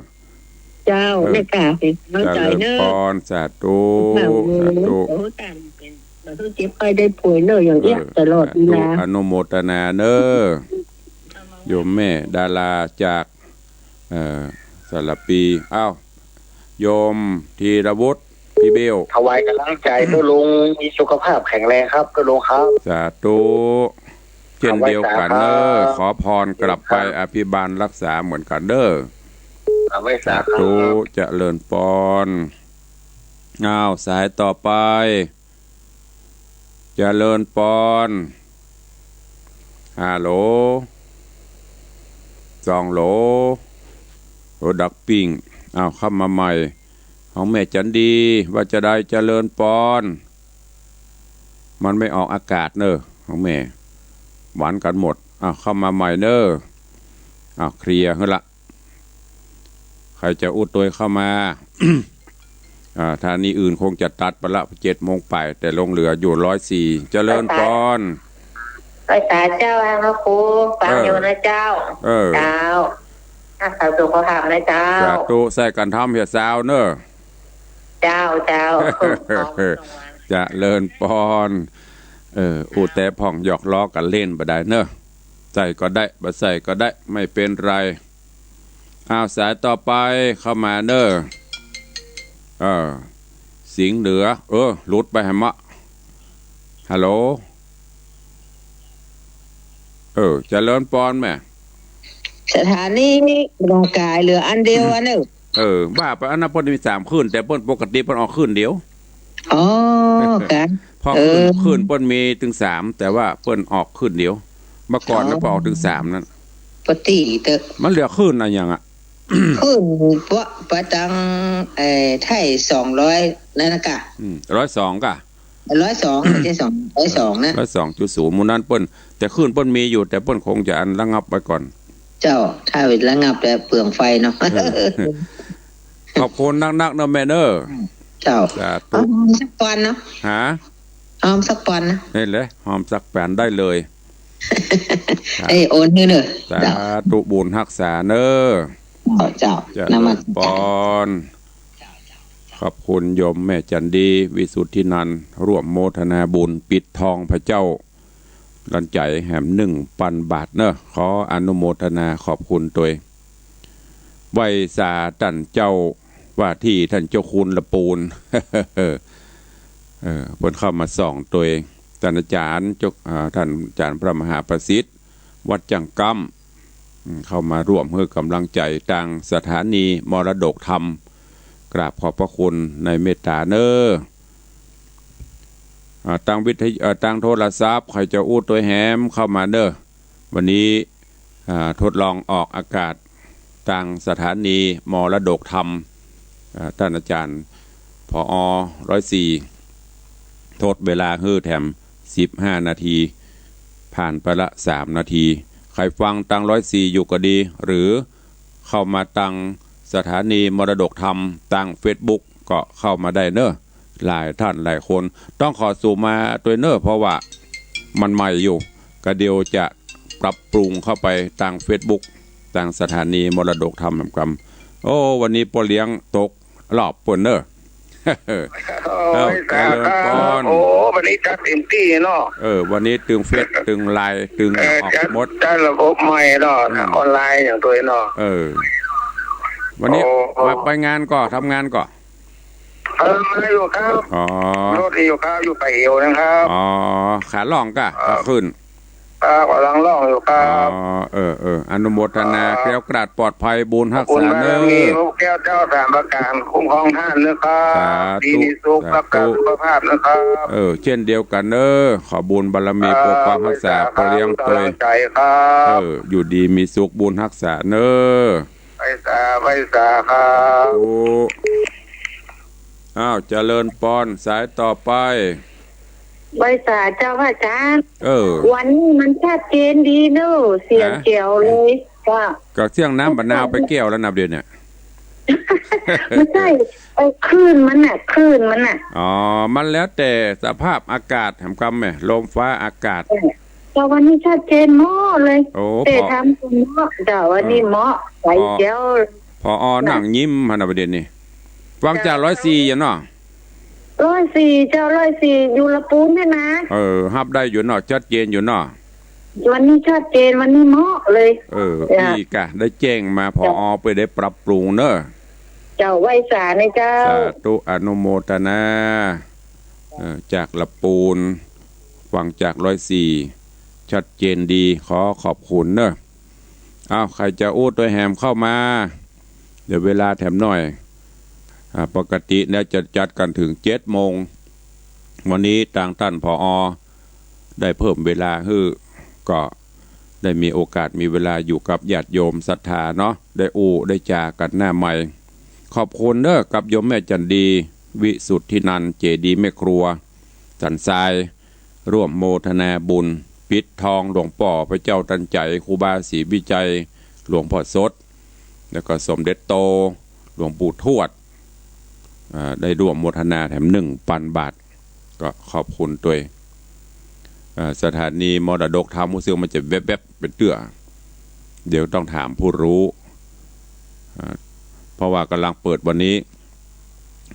เจ้า เออ เนี่ยค่ะ เห็นเข้าใจเนอะ เจริญพร สาธุ สาธุ สาธุ โอ้ ตาย เป็น บ่าเจ็บไข้ได้ป่วยเนอะ อย่างเอี้ย เออ ตลอดเวลา สาธุ อนุโมทนาเนอะ โยมแม่ดาราจาก เอ่อ สารภี อ้าว โยมธีรวุฒิ พี่เบล ถวายกำลังใจเพื่อลุงมีสุขภาพแข็งแรงครับ เพื่อลุงครับ สาธุ เช่นเดียวกั๋นเนอะ ไหว้สาครับ ขอพรกลับไป ครับ อภิบาลรักษาเหมือนกั๋นเด้อ ไหว้สาครับ สาธุ เจริญปอน อ้าว สายต่อไป เจริญปอน ฮัลโหล สองโหล โอ้ ดักปิ้ง อ้าว เข้ามาใหม่ ของแม่จันดี ว่าจะใด เจริญปอน มันไม่ออกอากาศเนอะ ของแม่ หวานกั๋นหมด อ้าว เข้ามาใหม่เนอะ อ้าว เคลียร์หื้อละ ใผจะอู้ตวยเข้ามา อ่า ถ้านี่อื่นคงจะตัดไปละ เจ็ดโมงไป แต่ลงเหลืออยู่ร้อยสี่ เจริญปอน ไหว้สาเจ้า พระครู ฟังอยู่นะเจ้า เออ เจ้า อ่ะ สาธุขอถามนะเจ้า สาธุ ใส่กั๋นทำเหียซาวเนอะ เจ้า เจ้า เจริญปอน เออ อู้แต่พ่องหยอกล้อกั๋นเล่นบ่ได้เนอะ ใส่ก็ได้ บ่ใส่ก็ได้ ไม่เป็นไร อ้าว สายต่อไปเข้ามาเนอะ เออ สิงห์เหนือ เออ หลุดไปหมด ฮัลโหล เออ เจริญปอนแม่ สถานีนี่บ่ต้องก๋าย เหลืออันเดียวอันเนอะ เออ ว่าไปอันนั้นเปิ้นมีสามคลื่น แต่เปิ้นปกติเปิ้นออกคลื่นเดียว อ๋อ ค่ะ เพราะ เออ คลื่น คลื่นเปิ้นมีตึงสาม แต่ว่าเปิ้นออกคลื่นเดียว เมื่อก่อนนะ อ๋อ เปิ้นออกตึงสามนั่น ปกติเตอะ มันเหลือคลื่นอะหยังอะ คลื่นเปาะไปตัง เอ่อ ไทยสองร้อยนั่นนะกะ อืม ร้อยสองกะ ร้อยสอง ไม่ใช่สอง ร้อยสองนะ ร้อยสองจุดศูนย์ หมู่นั้นเปิ้น แต่คลื่นเปิ้นมีอยู่ แต่เปิ้นคงจะอันระงับไว้ก่อน เจ้า ถ้าไประงับแล้วเปลืองไฟเนาะ เออ ขอบคุณนักๆ เนอะแม่เนอะ เจ้า สาธุ เอาหอมสักปอนเนาะ ฮะ หอมสักปอนนะ นี่เลย หอมสักปอนได้เลย เอ้ย โอนหื้อเนอะ สาธุ บุญฮักษาเนอะ เจ้า เจ้า เจริญปอน นมัสการ ขอบคุณโยมแม่จันดี วิสุทธินันท์ ร่วมโมทนาบุญปิดทองพระเจ้า ลันใจ๋แหมนึ่งปันบาทเนอะ ขออนุโมทนาขอบคุณตวย ไหว้สาต้านเจ้าว่าตี้ ต้านเจ้าคุณละปูน เออ เปิ้นเข้ามาส่องตวย ต้านอาจ๋ารย์เจ้า อ่า ต้านอาจ๋ารย์พระมหาประสิทธิ์ วัดจั่งกล้ำ อืม เข้ามาร่วมหื้อกำลังใจ๋ตางสถานีมรดกธรรม กราบขอบพระคุณในเมตตาเนอะ อ่า ตางวิทยุ เอ่อ ตางโทรศัพท์ ใผจะอู้ตวยแหมเข้ามาเนอะ วันนี้ อ่า ทดลองออกอากาศตางสถานีมรดกธรรม อ่า ต้านอาจ๋ารย์ ผอ. ร้อยสี่ ทดเวลาหื้อแถมสิบห้านาที ผ่านไปละสามนาที ใผฟังตางร้อยสี่อยู่ก็ดี หรือเข้ามาตางสถานีมรดกธรรมตางเฟซบุ๊กก็เข้ามาได้เนอะ หลายต้านหลายคน ต้องขอสูมาตวยเนอะ เพราะว่ามันใหม่อยู่ ก็เดี๋ยวจะปรับปรุงเข้าไปตางเฟซบุ๊ก ตางสถานีมรดกธรรมกำ โอ้ วันนี้ป้อเลี้ยงตกรอบเปิ้นเนอะ โอ้ย เอ้า เจริญปอน โอ้ วันนี้จัดเต็มตี้เนาะ เออ วันนี้ตึงเฟซ ตึงไลน์ ตึง เออ ออก จัด หมด จัดระบบใหม่เนาะ อืม ออนไลน์อย่างตวยเนาะ เออ วันนี้ โอ้ มาไปงานก่อ ทำงานก่อ เออ มาอยู่ครับ อ๋อ รถอยู่ครับ อยู่ป่าเหี่ยวนะครับ อ๋อ ขาล่องก่ะ ครับ ขาขึ้น ครับ กำลังล่องอยู่ครับ อ๋อ เออ เออ อนุโมทนา ครับ แคล้วคลาดปลอดภัย บุญฮักษาเนอะ ขอบคุณบารมีพระแก้วเจ้าสามประการ คุ้มครองต้านนะครับ สาธุ ดีมีสุข สาธุ รักษาสุขภาพนะครับ เออ เช่นเดียวกั๋นเนอะ ขอบุญบารมี ครับ ปกปักฮักษา ไหว้สาครับ ป้อเลี้ยงตวย กำลังใจ๋ครับ เออ อยู่ดีมีสุข บุญฮักษาเนอะ ไหว้สา ไหว้สาครับ โอ้ อ้าว เจริญปอน สายต่อไป ไหว้สาเจ้าพระอาจารย์ เออ วันนี้มันชัดเจนดีเนอะ เสียง ฮะ แจ๋วเลย ก็ ก็เสียงน้ำมะนาวไปแก้วแล้วนะเดี๋ยวเนี้ย ไม่ใช่ ไอ้คลื่นมันน่ะ คลื่นมันน่ะ อ๋อ มันแล้วแต่สภาพอากาศแหมกำแหม ลมฟ้าอากาศ เออ แต่วันนี้ชัดเจนหมดเลย โอ้ แต่ ผอ ทำเนาะ แต่วันนี้ เออ เหมาะ ใสแจ๋ว ผอ ผอ นะ นั่งยิ้มหั้นนะประเด็นนี้ ฟังจาก เจ้า ร้อยสี่ อยู่เนาะ ร้อยสี่ เจ้า ร้อยสี่ อยู่ละปูนเนี่ยนะ เออ ฮับได้อยู่เนาะ ชัดเจนอยู่เนาะ วันนี้ชัดเจน วันนี้เหมาะเลย เออ เจ้า ดีกะ ได้แจ้งมา ผอ เจ้า เปื้อได้ปรับปรุงเนอะ เจ้า ไหว้สานะเจ้า สาธุ อนุโมทนา เออ จากละปูน ฟังจาก ร้อยสี่ ชัดเจนดี ขอขอบคุณเนอะ อ้าว ใผจะอู้ตวยแหมเข้ามา เดี๋ยวเวลาแถมหน่อย อ่า ปกติเนี่ยจะจัดกั๋นเถิง เจ็ดโมง วันนี้ตางต้าน ผอ ได้เพิ่มเวลาหื้อ ก็ได้มีโอกาสมีเวลาอยู่กับญาติโยมศรัทธาเนาะ ได้อู้ได้จากั๋นหน้าไมค์ ขอบคุณเนอะ กับโยมแม่จันดี วิสุทธินันท์ เจดีย์แม่ครัว สันทราย ร่วมโมทนาบุญ ปิดทองหลวงป้อพระเจ้าตันใจ๋ ครูบาศรีวิชัย หลวงป้อสด แล้วก็สมเด็จโต หลวงปู่ทวด อ่า ได้ร่วมโมทนาแถม หนึ่งปันบาท ก็ขอบคุณตวย อ่า สถานีมรดกธรรม ฮู้สึกมันจะแวบๆ ไปเตื้อ เดี๋ยวต้องถามผู้รู้ อ่า เพราะว่ากำลังเปิดวันนี้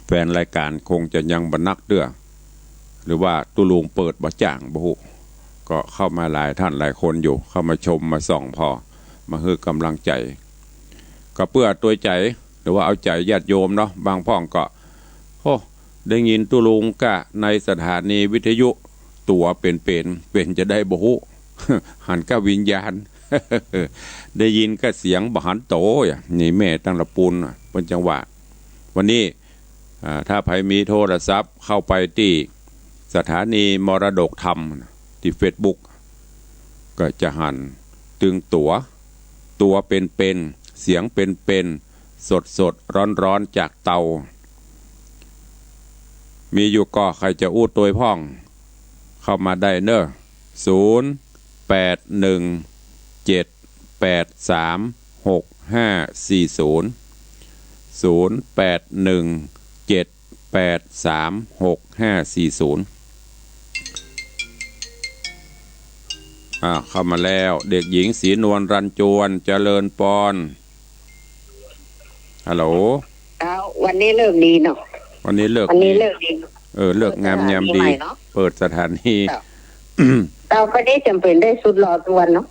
แฟนรายการคงจะยังบ่นักเตื้อ หรือว่าตุ๊ลุงเปิดบ่จ้างบ่ฮู้ ก็เข้ามาหลายท่านหลายคนอยู่ เข้ามาชมมาส่องผ่อ มาหื้อกำลังใจ๋ ก็เปื้อตวยใจ๋ หรือว่าเอาใจ๋ญาติโยมเนาะ บางพ่องก็ โอ้ ได้ยินตุ๊ลุงก้าในสถานีวิทยุตั๋วเป๋นๆ เป๋นจะใดบ่ฮู้ หันก้าวิญญาณ ได้ยินก้าเสียงบ่หันโตอะ นี่แม่ตังละปูนน่ะ เปิ้นจังว่า วันนี้ อ่า ถ้าใผมีโทรศัพท์เข้าไปตี้สถานีมรดกธรรมตี้เฟซบุ๊ก ก็จะหันตึงตั๋ว ตั๋วเป๋นๆ เสียงเป๋นๆ สดๆ ร้อนๆ จากเตา มีอยู่ก่อ ใผจะอู้ตวยพ่อง เข้ามาได้เนอะ ศูนย์ แปด หนึ่ง เจ็ด แปด สาม หก ห้า สี่ ศูนย์ ศูนย์ แปด หนึ่ง เจ็ด แปด สาม หก ห้า สี่ ศูนย์ อ่า เข้ามาแล้ว เด็กหญิงศรีนวล รันจวน เจริญปอน ฮัลโหล เจ้า วันนี้ฤกษ์ดีเนาะ วันนี้ฤกษ์ วันนี้ ดี ฤกษ์ดี เออ ฤกษ์งามยามดี เปิดสถานีใหม่เนาะ เปิดสถานี เจ้า เจ้า ก็ได้จ๋ำเป๋นได้สุดหล่อตวนเนาะ